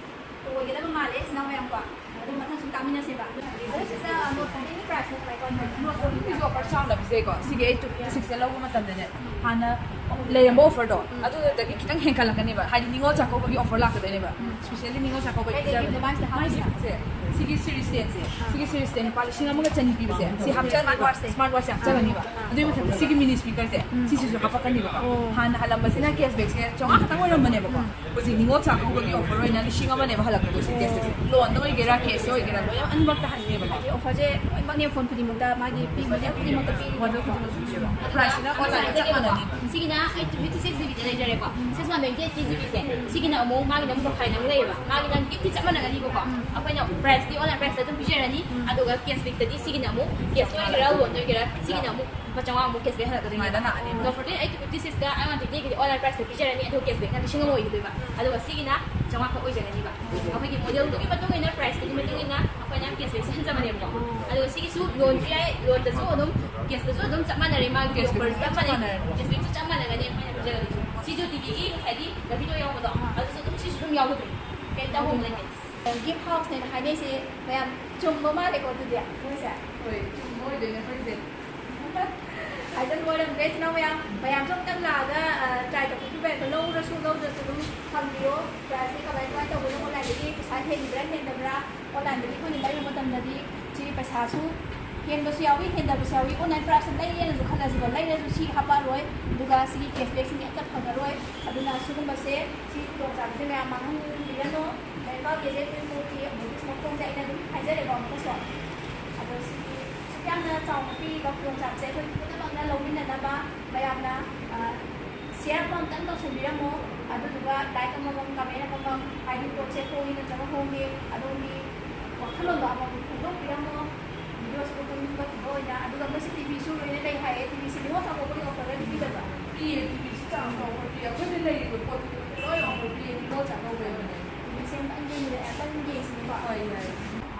ꯑꯣꯏꯒꯗꯕ ꯃꯥꯜꯂꯦ, ꯏꯆꯤꯟ ꯏꯅꯥꯎ ꯃꯌꯥꯝꯀꯣ꯫ ꯑꯗꯨ ꯃꯊꯪ ꯁꯨꯝ ꯇꯥꯃꯤꯟꯅꯁꯦꯕ꯫ ꯑꯗꯣ ꯁꯤꯁꯇꯔ, ꯅꯣꯠ ꯐꯣꯔꯇꯤꯟꯒꯤ ꯄ꯭ꯔꯥꯏꯁꯅ ꯀꯃꯥꯏ ꯀꯃꯥꯏ ꯇꯧꯒꯦ? ꯅꯣꯠ ꯐꯣꯔꯇꯤꯟꯒꯤꯁꯨ ꯑꯣꯐꯔ ꯆꯥꯎꯅ ꯄꯤꯖꯩꯀꯣ꯫ ꯁꯤꯒꯤ ꯑꯩꯠ ꯇꯨ ꯐꯤꯐꯇꯤ ꯁꯤꯛꯁꯇ ꯂꯧꯕ ꯃꯇꯝꯗꯅꯦ, ꯍꯥꯟꯅ ꯂꯩꯔꯝꯕ ꯑꯣꯐꯔꯗꯣ, ꯎꯝ꯫ ꯑꯗꯨꯗꯒꯤ ꯈꯤꯇꯪ ꯍꯦꯟꯒꯠꯂꯛꯀꯅꯦꯕ꯫ ꯍꯥꯏꯗꯤ ꯅꯤꯉꯣꯜ ꯆꯥꯛꯀꯧꯕꯒꯤ ꯑꯣꯐꯔ ꯂꯥꯛꯀꯗꯣꯏꯅꯦꯕ꯫ ꯎꯝ꯫ ꯁ꯭ꯄꯦꯁꯦꯜꯂꯤ ꯅꯤꯉꯣꯜ ꯆꯥꯛꯀꯧꯕꯒꯤ ꯀꯩ ꯀꯩ ꯄꯤꯖꯕꯅꯦ꯫ ꯒꯤꯐꯅꯣ ꯃꯥꯏꯁꯤꯗ ꯃꯥꯏ ꯍꯥꯞꯄꯤꯁꯦ? ꯒꯤꯐꯁꯦ, ꯁꯤꯒꯤ ꯁꯤꯔꯤꯁ ꯇꯦꯟꯁꯦ, ꯑꯥ꯫ ꯁꯤꯒꯤ ꯁꯤꯔꯤꯁ ꯇꯦꯟ ꯂꯨꯄꯥ ꯂꯤꯁꯤꯡ ꯑꯃꯒ ꯆꯅꯤ ꯄꯤꯕꯁꯦ, ꯁꯤ ꯍꯥꯞꯆꯜꯂꯅꯤꯕ꯫ ꯁ꯭ꯃꯥꯔꯠ ꯋꯥꯠꯆꯁꯦ꯫ ꯁ꯭ꯃꯥꯔꯠ ꯋꯥꯠꯆꯁꯦ ꯍꯥꯞꯆꯜꯂꯅꯤꯕ꯫ ꯑꯥ꯫ ꯑꯗꯨꯒꯤ ꯃꯊꯛꯇ ꯁꯤꯒꯤ ꯃꯤꯅꯤ ꯁ꯭ꯄꯤꯀꯔꯁꯦ, ꯎꯝ꯫ ꯁꯤꯁꯤꯁꯨ ꯍꯥꯞꯄꯛꯀꯅꯤꯕꯀꯣ꯫ ꯑꯣ꯫ ꯍꯥꯟꯅ ꯍꯥꯜꯂꯝꯕꯁꯤꯅ ꯀꯦꯁꯕꯦꯛꯁꯦ ꯆꯥꯝꯃꯉꯥ ꯈꯛꯇꯪ ꯑꯣꯏꯔꯝꯕꯅꯦꯕꯀꯣ꯫ ꯎꯝ꯫ ꯍꯧꯖꯤꯛ ꯅꯤꯉꯣꯜ ꯆꯥꯛꯀꯧꯕꯒꯤ ꯑꯣꯐꯔ ꯑꯣꯏꯅ ꯂꯤꯁꯤꯡ ꯑꯃꯅꯦꯕ ꯍꯜꯂꯛꯀꯗꯣꯏꯁꯦ, ꯀꯦꯁꯕꯦꯛꯁꯦ꯫ ꯂꯣꯟꯗ ꯑꯣꯏꯒꯦꯔꯥ, ꯀꯦꯁꯇ ꯑꯣꯏꯒꯦꯔꯥ, ꯂꯣꯏꯅ ꯑꯅꯤꯃꯛꯇ ꯍꯟꯅꯤ꯫ ꯍꯥꯏꯗꯤ ꯑꯣꯐꯔꯁꯦ ꯂꯣꯏꯅꯃꯛꯅꯦ, ꯐꯣꯟ ꯈꯨꯗꯤꯡꯃꯛꯇ ꯃꯥꯒꯤ ꯄꯤ ꯃꯣꯗꯦꯜ ꯈꯨꯗꯤꯡꯃꯛꯇ ꯄꯤ꯫ ꯃꯣꯗꯦꯜ ꯈꯨꯗꯤꯡꯃꯛꯇ ꯄꯤꯌꯦꯕ꯫ ꯄ꯭ꯔꯥꯏꯁꯁꯤꯅ ꯑꯣꯟꯂꯥꯏꯟꯗ ꯆꯞ ꯃꯥꯟꯅꯅꯤ꯫ ꯁꯤꯒꯤꯅ ꯑꯩꯠ ꯐꯤꯐꯇꯤ ꯁꯤꯛꯁ ꯖꯤ ꯕꯤꯗ ꯂꯩꯖꯔꯦꯀꯣ꯫ ꯁꯤꯛꯁ ꯋꯥꯟ ꯇ꯭ꯋꯦꯟꯇꯤ ꯑꯩꯠ ꯀꯦ ꯖꯤ ꯕꯤꯁꯦ꯫ ꯁꯤꯒꯤꯅ ꯑꯃꯨꯛ ꯃꯥꯒꯤꯅ ꯑꯃꯨꯛ ꯇꯣꯈꯥꯏꯅ ꯑꯃꯨꯛ ꯂꯩꯌꯦꯕ꯫ ꯃꯥꯒꯤꯅ ꯒꯤꯐꯇꯤ ꯆꯞ ꯃꯥꯟꯅꯒꯅꯤꯕꯀꯣ꯫ ꯑꯩꯈꯣꯏꯅ ꯄ꯭ꯔꯥꯏꯁꯇꯤ ꯑꯣꯟꯂꯥꯏꯟ ꯄ꯭ꯔꯥꯏꯁꯇ ꯑꯗꯨꯝ ꯄꯤꯖꯔꯅꯤ꯫ ꯑꯗꯨꯒ ꯀꯦꯁꯕꯦꯛꯇꯗꯤ ꯁꯤꯒꯤꯅ ꯑꯃꯨꯛ ꯀꯦꯁ ꯑꯣꯏꯒꯦꯔꯥ ꯂꯣꯟ ꯑꯣꯏꯒꯦꯔꯥ ꯁꯤꯒꯤꯅ ꯑꯃꯨꯛ ꯂꯨꯄꯥ ꯆꯥꯝꯃꯉꯥꯃꯨꯛ ꯀꯦꯁꯕꯦꯛ ꯍꯜꯂꯛꯀꯗꯣꯏꯅꯦꯕ꯫ ꯂꯥꯛꯑꯅꯤ꯫ ꯑꯗꯣ ꯐꯣꯔꯇꯤꯟ ꯑꯩꯠ ꯐꯤꯐꯇꯤ ꯁꯤꯛꯁꯇ ꯑꯩ ꯋꯥꯟ ꯇ꯭ꯋꯦꯟꯇꯤ ꯑꯩꯠꯀꯤꯗꯤ ꯑꯣꯟꯂꯥꯏꯟ ꯄ꯭ꯔꯥꯏꯁꯇ ꯄꯤꯖꯔꯅꯤ꯫ ꯑꯗꯨꯒ ꯀꯦꯁꯕꯦꯛꯅ ꯂꯤꯁꯤꯡ ꯑꯃ ꯑꯣꯏꯒꯗꯣꯏꯕ꯫ ꯑꯗꯨꯒ ꯁꯤꯒꯤꯅ ꯆꯥꯝꯃꯉꯥ ꯈꯛ ꯑꯣꯏꯖꯒꯅꯤꯕ꯫ ꯑꯩꯈꯣꯏꯒꯤ ꯃꯣꯗꯦꯜꯗꯨꯒꯤ ꯃꯇꯨꯡ ꯏꯟꯅ ꯄ꯭ꯔꯥꯏꯁꯇꯨꯒꯤ ꯃꯇꯨꯡ ꯏꯟꯅ ꯑꯩꯈꯣꯏꯅ ꯀꯦꯁꯕꯦꯛꯁꯦ ꯍꯟꯖꯕꯅꯦꯕꯀꯣ꯫ ꯑꯗꯨꯒ ꯁꯤꯒꯤꯁꯨ ꯂꯣꯟꯁꯨ ꯌꯥꯏ, ꯂꯣꯟꯗꯁꯨ ꯑꯗꯨꯝ ꯀꯦꯁꯇꯁꯨ ꯑꯗꯨꯝ ꯆꯞ ꯃꯥꯟꯅꯔꯦ꯫ ꯃꯥꯒꯤ ꯀꯦꯁꯕꯦꯛꯁꯨ ꯑꯣꯐꯔ ꯆꯞ ꯆꯞ ꯃꯥꯟꯅꯩ꯫ ꯃꯥꯟꯅꯔꯦ꯫ ꯀꯦꯁꯕꯦꯛꯁꯨ ꯆꯞ ꯃꯥꯟꯅꯒꯅꯤ ꯑꯩꯈꯣꯏꯅ ꯄꯤꯖꯒꯗꯣꯏꯁꯦ꯫ ꯁꯤꯁꯨ ꯇꯤꯚꯤꯒꯤ ꯉꯁꯥꯏꯒꯤ ꯂꯝꯕꯤꯗꯣ ꯌꯥꯎꯕꯗꯣ ꯑꯗꯨꯁꯨ ꯑꯗꯨꯝ ꯁꯤꯁꯨ ꯑꯗꯨꯝ ꯌꯥꯎꯒꯗꯣꯏꯅꯦ꯫ ꯀꯩꯝꯇ ꯑꯍꯣꯡꯕ ꯂꯩꯇꯦ꯫ ꯒꯤꯐ ꯍꯥꯎꯁꯅꯦꯅ ꯍꯥꯏꯅꯩꯁꯦ ꯃꯌꯥꯝ ꯆꯨꯝꯕ ꯃꯥꯜꯂꯦꯀꯣ ꯑꯗꯨꯗꯤ ꯃꯣꯏꯁꯦ? ꯍꯣꯏ, ꯆꯨꯝꯕ ꯑꯣꯏꯗꯣꯏꯅꯦ ꯑꯩꯈꯣꯏꯁꯦ꯫ ꯍꯥꯏꯖꯟꯕ ꯑꯣꯏꯔꯝꯗ꯭ꯔꯦ ꯏꯆꯤꯟ ꯏꯅꯥꯎ ꯃꯌꯥꯝ, ꯃꯌꯥꯝꯁꯨ ꯑꯝꯇꯪ ꯂꯥꯛꯑꯒ, ꯑ, ꯇ꯭ꯔꯥꯏ ꯇꯧꯊꯣꯛꯄꯤꯕ ꯌꯥꯏ꯫ ꯑꯗꯣ ꯂꯧꯔꯁꯨ ꯂꯧꯗ꯭ꯔꯁꯨ ꯑꯗꯨꯝ ꯍꯪꯕꯤꯌꯣ꯫ ꯄ꯭ꯔꯥꯏꯁꯁꯦ ꯀꯃꯥꯏ ꯀꯃꯥꯏ ꯇꯧꯕꯅꯣ, ꯑꯣꯟꯂꯥꯏꯟꯗꯒꯤ ꯄꯩꯁꯥ ꯍꯦꯟꯕ꯭ꯔꯥ ꯍꯦꯟꯗꯕ꯭ꯔꯥ? ꯑꯣꯟꯂꯥꯏꯟꯗꯒꯤ ꯑꯩꯈꯣꯏꯅ ꯂꯩꯕ ꯃꯇꯝꯗꯗꯤ ꯁꯤ ꯄꯩꯁꯥꯁꯨ ꯍꯦꯟꯕꯁꯨ ꯌꯥꯎꯏ, ꯍꯦꯟꯗꯕꯁꯨ ꯌꯥꯎꯏ꯫ ꯑꯣꯟꯂꯥꯏꯟ ꯄ꯭ꯔꯥꯏꯁꯇ ꯂꯩꯔꯦꯅꯁꯨ ꯈꯜꯂꯁꯤꯀꯣ, ꯂꯩꯔꯁꯨ ꯁꯤ ꯍꯥꯞꯄꯛꯑꯔꯣꯏ, ꯑꯗꯨꯒ ꯁꯤꯒꯤ ꯀꯦꯁꯕꯦꯛꯁꯤꯡꯗꯤ ꯑꯝꯇ ꯐꯪꯉꯔꯣꯏ꯫ ꯑꯗꯨꯅ ꯁꯤꯒꯨꯝꯕꯁꯦ, ꯁꯤ ꯈꯨꯗꯣꯡꯆꯥꯕꯁꯦ ꯃꯌꯥꯝ ꯃꯥꯡꯍꯟꯕꯤꯔꯅꯨ꯫ ꯂꯩꯕꯥꯛ ꯒꯦꯖꯦꯠ ꯃꯨꯔꯇꯤ ꯑꯃꯨꯛ ꯃꯈꯣꯡꯁꯦ ꯑꯩꯅ ꯑꯗꯨꯝ ꯍꯥꯏꯖꯔꯦꯀꯣ ꯑꯃꯨꯛꯀꯁꯨ꯫ ꯑꯗꯣ ꯁꯤꯒꯤ ꯁꯨꯛ ꯌꯥꯝꯅ ꯆꯥꯎꯅ ꯄꯤꯔꯤꯕ ꯈꯨꯗꯣꯡꯆꯥꯕꯁꯦ ꯑꯩꯈꯣꯏ ꯄꯨꯝꯅꯃꯛꯅ ꯂꯧꯃꯤꯟꯅꯅꯕ ꯃꯌꯥꯝꯅ, ꯑ, ꯁꯤꯌꯔ ꯑꯃꯃꯝꯇꯪ ꯇꯧꯁꯟꯕꯤꯔꯝꯃꯣ꯫ ꯑꯗꯨꯗꯨꯒ ꯂꯥꯏꯛ ꯑꯃꯃꯝ, ꯀꯃꯦꯟ ꯑꯃꯃꯝ, ꯍꯥꯏꯗꯤ ꯄꯣꯠꯁꯦ ꯍꯣꯡꯉꯤ ꯅꯠꯇ꯭ꯔꯒ ꯍꯣꯡꯗꯦ, ꯑꯗꯣꯝꯒꯤ ꯋꯥꯈꯜꯂꯣꯟꯗꯣ ꯑꯃꯃꯝ ꯐꯣꯡꯗꯣꯛꯄꯤꯔꯝꯃꯣ꯫ ꯚꯤꯗꯤꯑꯣꯁꯤꯕꯨ ꯄꯨꯛꯅꯤꯡ ꯊꯧꯒꯠꯄꯤꯕ ꯑꯣꯏꯅ꯫ ꯑꯗꯨꯒ ꯃꯣꯏꯁꯤ ꯇꯤꯚꯤꯁꯨ ꯂꯣꯏꯅ ꯂꯩ ꯍꯥꯏꯌꯦ꯫ ꯇꯤꯚꯤꯁꯤ ꯅꯤꯉꯣꯜ ꯆꯥꯛꯀꯧꯕꯒꯤ ꯑꯣꯐꯔꯒꯗꯤ ꯄꯤꯗꯕ꯭ꯔꯥ? ꯄꯤꯌꯦ, ꯇꯤꯚꯤꯁꯤ ꯆꯥꯎꯅ ꯑꯣꯐꯔ ꯄꯤꯌꯦ꯫ ꯑꯩꯈꯣꯏꯗ ꯂꯩꯔꯤꯕ ꯄꯣꯠ ꯈꯨꯗꯤꯡꯃꯛꯁꯦ ꯂꯣꯏ ꯑꯣꯐꯔ ꯄꯤꯌꯦ, ꯅꯤꯉꯣꯜ ꯆꯥꯛꯀꯧꯕꯒꯤ ꯑꯣꯏꯅ꯫ ꯇꯤꯚꯤꯁꯦ ꯑꯝꯇꯪ ꯌꯦꯡꯃꯤꯟꯅ-, ꯑꯝꯇꯪ ꯌꯦꯡꯁꯤꯅꯦꯀꯣ꯫ ꯍꯣꯏ, ꯌꯥꯏꯌꯦ꯫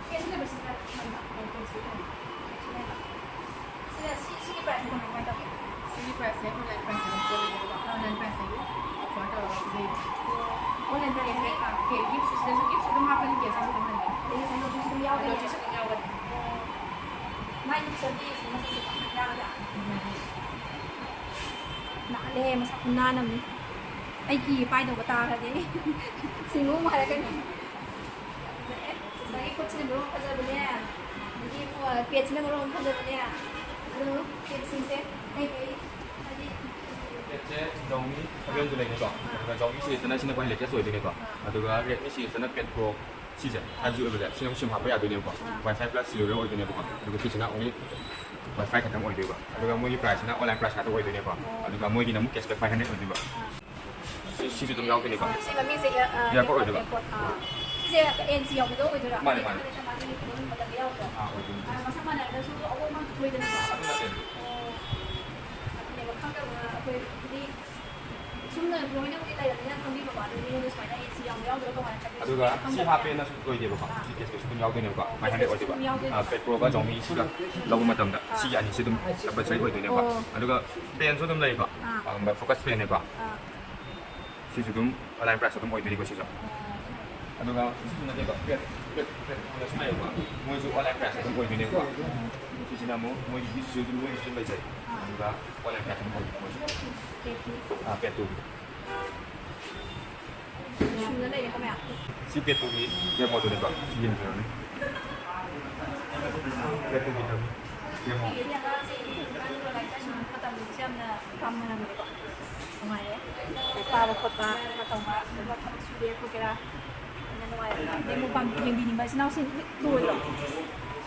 ꯀꯦꯁ ꯂꯩꯕꯁꯤꯗ ꯊꯝꯕ꯫ ꯍꯣꯏ, ꯀꯦꯁ ꯂꯩ꯫ ꯁꯤꯗ ꯁꯤ, ꯁꯤꯒꯤ ꯄ꯭ꯔꯥꯏꯁꯁꯦ ꯀꯃꯥꯏ, ꯀꯃꯥꯏ ꯇꯧꯒꯦ? ꯁꯤꯒꯤ ꯄ꯭ꯔꯥꯏꯁꯁꯦ ꯑꯩꯈꯣꯏ ꯂꯥꯏꯟ ꯄ꯭ꯔꯥꯏꯁꯇ ꯑꯗꯨꯝ ꯄꯤꯖꯕꯅꯦꯕꯀꯣ, ꯑꯣꯟꯂꯥꯏꯟ ꯄ꯭ꯔꯥꯏꯁꯇꯒꯤ ꯑꯣꯐꯔ ꯇꯧꯔꯒ ꯄꯤꯖꯩ꯫ ꯑꯣꯟꯂꯥꯏꯟ ꯄ꯭ꯔꯥꯏꯁꯁꯦ, ꯑꯥ, ꯑꯣꯀꯦ, ꯒꯤꯐ, ꯁꯤꯗꯁꯨ ꯒꯤꯐꯁꯨ ꯑꯗꯨꯝ ꯍꯥꯞꯀꯅꯤ, ꯀꯦꯁꯇꯁꯨ ꯑꯗꯨꯝ ꯍꯟꯒꯅꯤ꯫ ꯑꯗꯒꯤ ꯉꯁꯥꯏ ꯂꯣꯇꯤꯁꯨ ꯑꯗꯨꯝ ꯌꯥꯎꯒꯅꯤ꯫ ꯂꯣꯇꯤꯁꯨ ꯑꯗꯨꯝ ꯌꯥꯎꯒꯅꯤ꯫ ꯑꯣ꯫ ꯃꯥꯏ ꯂꯨꯛꯁꯇꯤ ꯃꯁꯛꯁꯦ ꯄꯥꯝꯅ ꯌꯥꯒꯗ꯭ꯔꯥ? ꯎꯝ꯫ ꯅꯥꯜꯂꯦ, ꯃꯁꯛ ꯈꯨꯅꯥꯟ ꯑꯃꯅꯤ꯫ ꯑꯩꯒꯤ ꯄꯥꯏꯗꯧꯕ ꯇꯥꯔꯗꯤ ꯁꯤꯡꯉꯨ ꯑꯃꯨꯛ ꯍꯥꯏꯔꯛꯀꯅꯤ꯫ ꯐꯖꯩꯌꯦ꯫ ꯁꯤꯁꯇꯔꯒꯤ ꯈꯨꯠꯁꯤꯅ ꯃꯔꯣꯟ ꯐꯖꯕꯅꯦ꯫ ꯑꯗꯒꯤ, ꯑ, ꯄꯦꯠꯁꯤꯅ ꯃꯔꯣꯟ ꯐꯖꯕꯅꯦ꯫ ꯑꯗꯨ ꯄꯦꯠꯁꯤꯡꯁꯦ ꯀꯩ ꯀꯩ, ꯍꯥꯏꯗꯤ, ꯔꯦꯠꯁꯦ ꯖꯥꯎꯃꯤ ꯁꯚꯦꯟꯁꯨ ꯂꯩꯅꯤꯀꯣ꯫ ꯑꯗꯨꯒ ꯖꯥꯎꯃꯤ ꯁꯤꯔꯤꯁꯇꯅ ꯁꯤꯅ ꯈ꯭ꯋꯥꯏ ꯂꯦꯇꯦꯁ ꯑꯣꯏꯗꯣꯏꯅꯤꯀꯣ꯫ ꯑꯗꯨꯒ ꯔꯦꯗꯃꯤ ꯁꯤꯔꯤꯁꯇꯅ ꯄꯦꯠ ꯄ꯭ꯔꯣ꯫ ꯁꯤꯁꯦ ꯐꯥꯏꯚ ꯖꯤ ꯑꯣꯏꯕꯁꯦ ꯁꯤꯅ ꯑꯃꯨꯛ ꯁꯤꯝ ꯍꯥꯞꯄ ꯌꯥꯗꯣꯏꯅꯦꯕꯀꯣ꯫ ꯋꯥꯏ ꯐꯥꯏ ꯄ꯭ꯂꯁ ꯁꯦꯂꯨꯂꯔ ꯑꯣꯏꯗꯣꯏꯅꯦꯕꯀꯣ꯫ ꯑꯗꯨꯒ ꯁꯤꯁꯤꯅ ꯑꯣꯡꯂꯤ ꯋꯥꯏ ꯐꯥꯏ ꯈꯛꯇꯪ ꯑꯣꯏꯗꯣꯏꯕ꯫ ꯑꯗꯨꯒ ꯃꯣꯏꯒꯤ ꯄ꯭ꯔꯥꯏꯁꯁꯤꯅ ꯑꯣꯟꯂꯥꯏꯟ ꯄ꯭ꯔꯥꯏꯁ ꯉꯥꯛꯇ ꯑꯣꯏꯗꯣꯏꯅꯦꯀꯣ꯫ ꯑꯗꯨꯒ ꯃꯣꯏꯒꯤꯅ ꯑꯃꯨꯛ ꯀꯦꯁꯕꯦꯛ ꯐꯥꯏꯚ ꯍꯟꯗ꯭ꯔꯦꯗ ꯑꯣꯏꯗꯣꯏꯕ꯫ ꯁꯤ- ꯁꯤꯁꯨ ꯑꯗꯨꯝ ꯌꯥꯎꯗꯣꯏꯅꯤꯀꯣ꯫ ꯁꯤ ꯃꯃꯤꯡꯁꯦ ꯏꯌꯥꯔ- ꯑ, ꯏꯌꯥꯔꯄꯣꯠ ꯑꯣꯏꯗꯣꯏꯕ꯫ ꯏꯌꯥꯔꯄꯣꯠ, ꯑ, ꯁꯤꯁꯦ ꯑꯦꯟ ꯁꯤ ꯌꯥꯎꯕꯤꯗꯣ ꯑꯣꯏꯗꯣꯏꯔꯥ? ꯃꯥꯅꯦ, ꯃꯥꯅꯦ꯫ ꯑꯗꯨ ꯅꯠꯇ꯭ꯔꯒ ꯃꯥꯒꯤ ꯃꯅꯨꯡ ꯃꯇꯝꯗ ꯌꯥꯎꯕ꯭ꯔꯣ? ꯑꯥ, ꯑꯣꯏꯗꯣꯏꯅꯤ꯫ ꯑ, ꯃꯁꯛ ꯃꯥꯟꯅꯔꯒꯁꯨ ꯑꯍꯣꯡꯕ ꯑꯃꯁꯨ ꯊꯣꯛꯏꯗꯅꯀꯣ꯫ ꯑꯗꯨ ꯅꯠꯇꯦ꯫ ꯑꯣ, ꯑꯗꯨꯅꯦꯕ ꯈꯪꯗꯕ ꯑꯩꯈꯣꯏ ꯍꯥꯏꯗꯤ ꯁꯨꯝꯅ ꯂꯣꯏꯅꯕꯨꯗꯤ ꯂꯩꯔꯕꯅꯤꯅ ꯈꯪꯕꯤꯕꯀꯣ꯫ ꯑꯗꯨ ꯃꯤꯉꯣꯟꯗ ꯁꯨꯃꯥꯏꯅ ꯑꯦꯟ ꯁꯤ ꯌꯥꯎꯕ ꯌꯥꯎꯗꯕ ꯀꯃꯥꯏꯅ ꯈꯪꯒꯦ? ꯑꯗꯨꯒ ꯁꯤ ꯈꯪꯗꯕ꯫ ꯍꯥꯞꯄꯦꯅꯁꯨ ꯑꯣꯏꯗꯦꯕꯀꯣ꯫ ꯑꯥ꯫ ꯁꯤ ꯀꯦꯁꯕꯦꯛꯁꯨ ꯑꯗꯨꯝ ꯌꯥꯎꯗꯣꯏꯅꯦꯕꯀꯣ꯫ ꯐꯥꯏꯚ ꯍꯟꯗ꯭ꯔꯦꯗ ꯑꯣꯏꯗꯣꯏꯕ꯫ ꯑꯗꯨꯝ ꯌꯥꯎꯗꯣꯏꯅꯦ꯫ ꯑꯥ, ꯄꯦꯇ꯭ꯔꯣꯒ ꯖꯣꯃꯤꯁꯤꯒ ꯂꯧꯕ ꯃꯇꯝꯗ ꯑꯥ꯫ ꯁꯤꯒꯤ ꯑꯅꯤꯁꯤ ꯑꯗꯨꯝ ꯀꯝꯄꯜꯁꯔꯤ ꯑꯣꯏꯗꯣꯏꯅꯦꯕꯀꯣ꯫ ꯑꯣ꯫ ꯑꯗꯨꯒ ꯄꯦꯟꯁꯨ ꯑꯗꯨꯝ ꯂꯩꯀꯣ꯫ ꯑꯥ꯫ ꯑꯥ, ꯐꯣꯀꯁ ꯄꯦꯟꯅꯦꯀꯣ꯫ ꯑꯥ꯫ ꯁꯤꯁꯨ ꯑꯗꯨꯝ ꯑꯣꯟꯂꯥꯏꯟ ꯄ꯭ꯔꯥꯏꯁ ꯑꯗꯨꯝ ꯑꯣꯏꯗꯣꯏꯅꯤꯀꯣ ꯁꯤꯁꯨ꯫ ꯑꯣ꯫ ꯑꯗꯨꯒ ꯁꯤꯁꯨ ꯅꯠꯇꯦꯀꯣ, ꯄꯦꯠ- ꯄꯦꯠ- ꯄꯦꯠ ꯍꯥꯏꯅꯁꯨ ꯂꯩꯌꯦꯕꯀꯣ꯫ ꯃꯣꯏꯁꯨ ꯑꯣꯟꯂꯥꯏꯟ ꯄ꯭ꯔꯥꯏꯁ ꯑꯗꯨꯝ ꯑꯣꯏꯗꯣꯏꯅꯦꯕꯀꯣ꯫ ꯁꯤꯁꯤꯅ ꯑꯃꯨꯛ ꯃꯣꯏꯒꯤ ꯒꯤꯐꯁꯨ ꯑꯗꯨꯝ ꯃꯣꯏꯒꯤꯁꯨ ꯑꯗꯨꯝ ꯂꯩꯖꯩ꯫ ꯑꯗꯨꯒ ꯑꯣꯟꯂꯥꯏꯟ ꯄ꯭ꯔꯥꯏꯁ ꯑꯗꯨꯝ ꯑꯣꯏꯗꯣꯏꯅꯦ ꯃꯣꯏꯁꯨ꯫ ꯄꯦꯠꯇꯨ꯫ ꯑꯥ, ꯄꯦꯠꯇꯨꯒꯤ꯫ ꯁꯨꯅ ꯂꯩꯔꯦꯀꯣ ꯃꯌꯥꯝ꯫ ꯁꯤ ꯄꯦꯠꯇꯨꯒꯤ ꯗꯦꯃꯣꯗꯨꯅꯦꯀꯣ꯫ ꯁꯤ ꯌꯦꯡꯕꯤꯔꯣꯅꯦ꯫ ꯄꯦꯠꯇꯨꯒꯤ ꯗꯦꯃꯣ꯫ ꯗꯦꯃꯣ꯫ ꯑꯩꯒꯤꯗꯤ ꯑꯉꯥꯡꯁꯦ ꯍꯧꯖꯤꯛꯀꯥꯟ ꯂꯥꯏꯔꯤꯛ ꯇꯝꯕ ꯃꯇꯝꯁꯦ ꯌꯥꯝꯅ ꯄꯥꯝꯅꯔꯕꯅꯦꯀꯣ꯫ ꯅꯨꯡꯉꯥꯏꯔꯦ꯫ ꯂꯥꯏꯔꯤꯛ ꯄꯥꯕ ꯈꯣꯠꯄ ꯈꯔ ꯇꯧꯕ, ꯑꯗꯨꯒ ꯊꯕꯛ ꯁꯨꯒꯦ ꯈꯣꯠꯀꯦꯔꯥ, ꯌꯥꯝꯅ ꯅꯨꯡꯉꯥꯏꯔꯦ꯫ ꯗꯦꯃꯣ ꯄꯥꯝ-, ꯌꯦꯡꯕꯤꯅꯤꯡꯕ ꯏꯆꯤꯟ ꯏꯅꯥꯎꯁꯤꯡ ꯇꯨꯔꯣꯏꯗ꯭ꯔꯣ?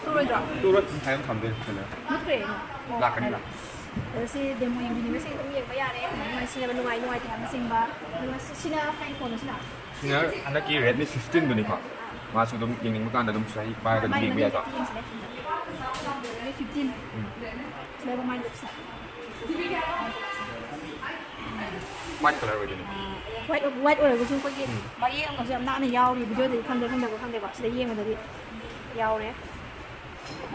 ꯇꯨꯔꯣꯏ꯫ ꯇꯨꯔꯣꯏ, ꯄꯨꯡꯈꯥꯏ ꯑꯃ ꯊꯝꯗꯣꯏꯅꯦ ꯁꯤꯗ꯫ ꯃꯨꯠꯈ꯭ꯔꯦ꯫ ꯑꯣ, ꯂꯥꯛꯀꯅꯤ, ꯐꯔꯦ꯫ ꯂꯥꯛꯀꯅꯤ꯫ ꯑꯗꯣ ꯁꯤ ꯗꯦꯃꯣ ꯌꯦꯡꯕꯤꯅꯤꯡꯕꯁꯤꯡ ꯑꯗꯨꯝ ꯌꯦꯡꯕ ꯌꯥꯔꯦ, ꯀꯃꯥꯏ ꯀꯃꯥꯏꯅ ꯁꯤꯖꯤꯟꯅꯕ ꯅꯨꯡꯉꯥꯏ ꯅꯨꯡꯉꯥꯏꯇꯦ ꯍꯥꯏꯕꯅꯆꯤꯡꯕ꯫ ꯑꯗꯨꯒ ꯁꯤ-, ꯁꯤꯅ ꯀꯔꯤ ꯐꯣꯟꯅꯣ ꯁꯤꯅ? ꯁꯤꯅ ꯍꯟꯗꯛꯀꯤ ꯔꯦꯗꯃꯤ ꯐꯤꯐꯇꯤꯟꯗꯨꯅꯤꯀꯣ꯫ ꯃꯥꯁꯨ ꯑꯗꯨꯝ ꯌꯦꯡꯅꯤꯡꯕ ꯀꯥꯟꯗ ꯑꯗꯨꯝ ꯁ꯭ꯋꯥꯏ ꯄꯥꯏꯔꯒ ꯑꯗꯨꯝ ꯃꯥꯏ ꯌꯦꯡꯕ ꯌꯥꯏꯀꯣ꯫ ꯃꯅꯤꯡꯗ ꯌꯦꯡꯁꯤꯅꯦ꯫ Redmi fifteen. ꯎꯝ꯫ ꯁꯤꯗ ꯃꯥꯏ ꯂꯨꯛꯁꯦ꯫ ꯋꯥꯏꯠ ꯀꯂꯔ ꯑꯣꯏꯗꯣꯏꯅꯦ꯫ ꯋꯥꯏꯠ, ꯋꯥꯏꯠ ꯑꯣꯏꯔꯒꯁꯨ ꯑꯩꯈꯣꯏꯒꯤ ꯎꯝ꯫ ꯃꯔꯦꯛ ꯑꯃꯁꯨ ꯌꯥꯝ ꯅꯥꯟꯅ ꯌꯥꯎꯔꯤ꯫ ꯚꯤꯗꯤꯑꯣꯗꯗꯤ ꯈꯪꯗ꯭ꯔꯦ, ꯈꯪꯗꯕ ꯈꯪꯗꯦꯀꯣ꯫ ꯁꯤꯗ ꯌꯦꯡꯕꯗꯗꯤ ꯌꯥꯎꯔꯦ꯫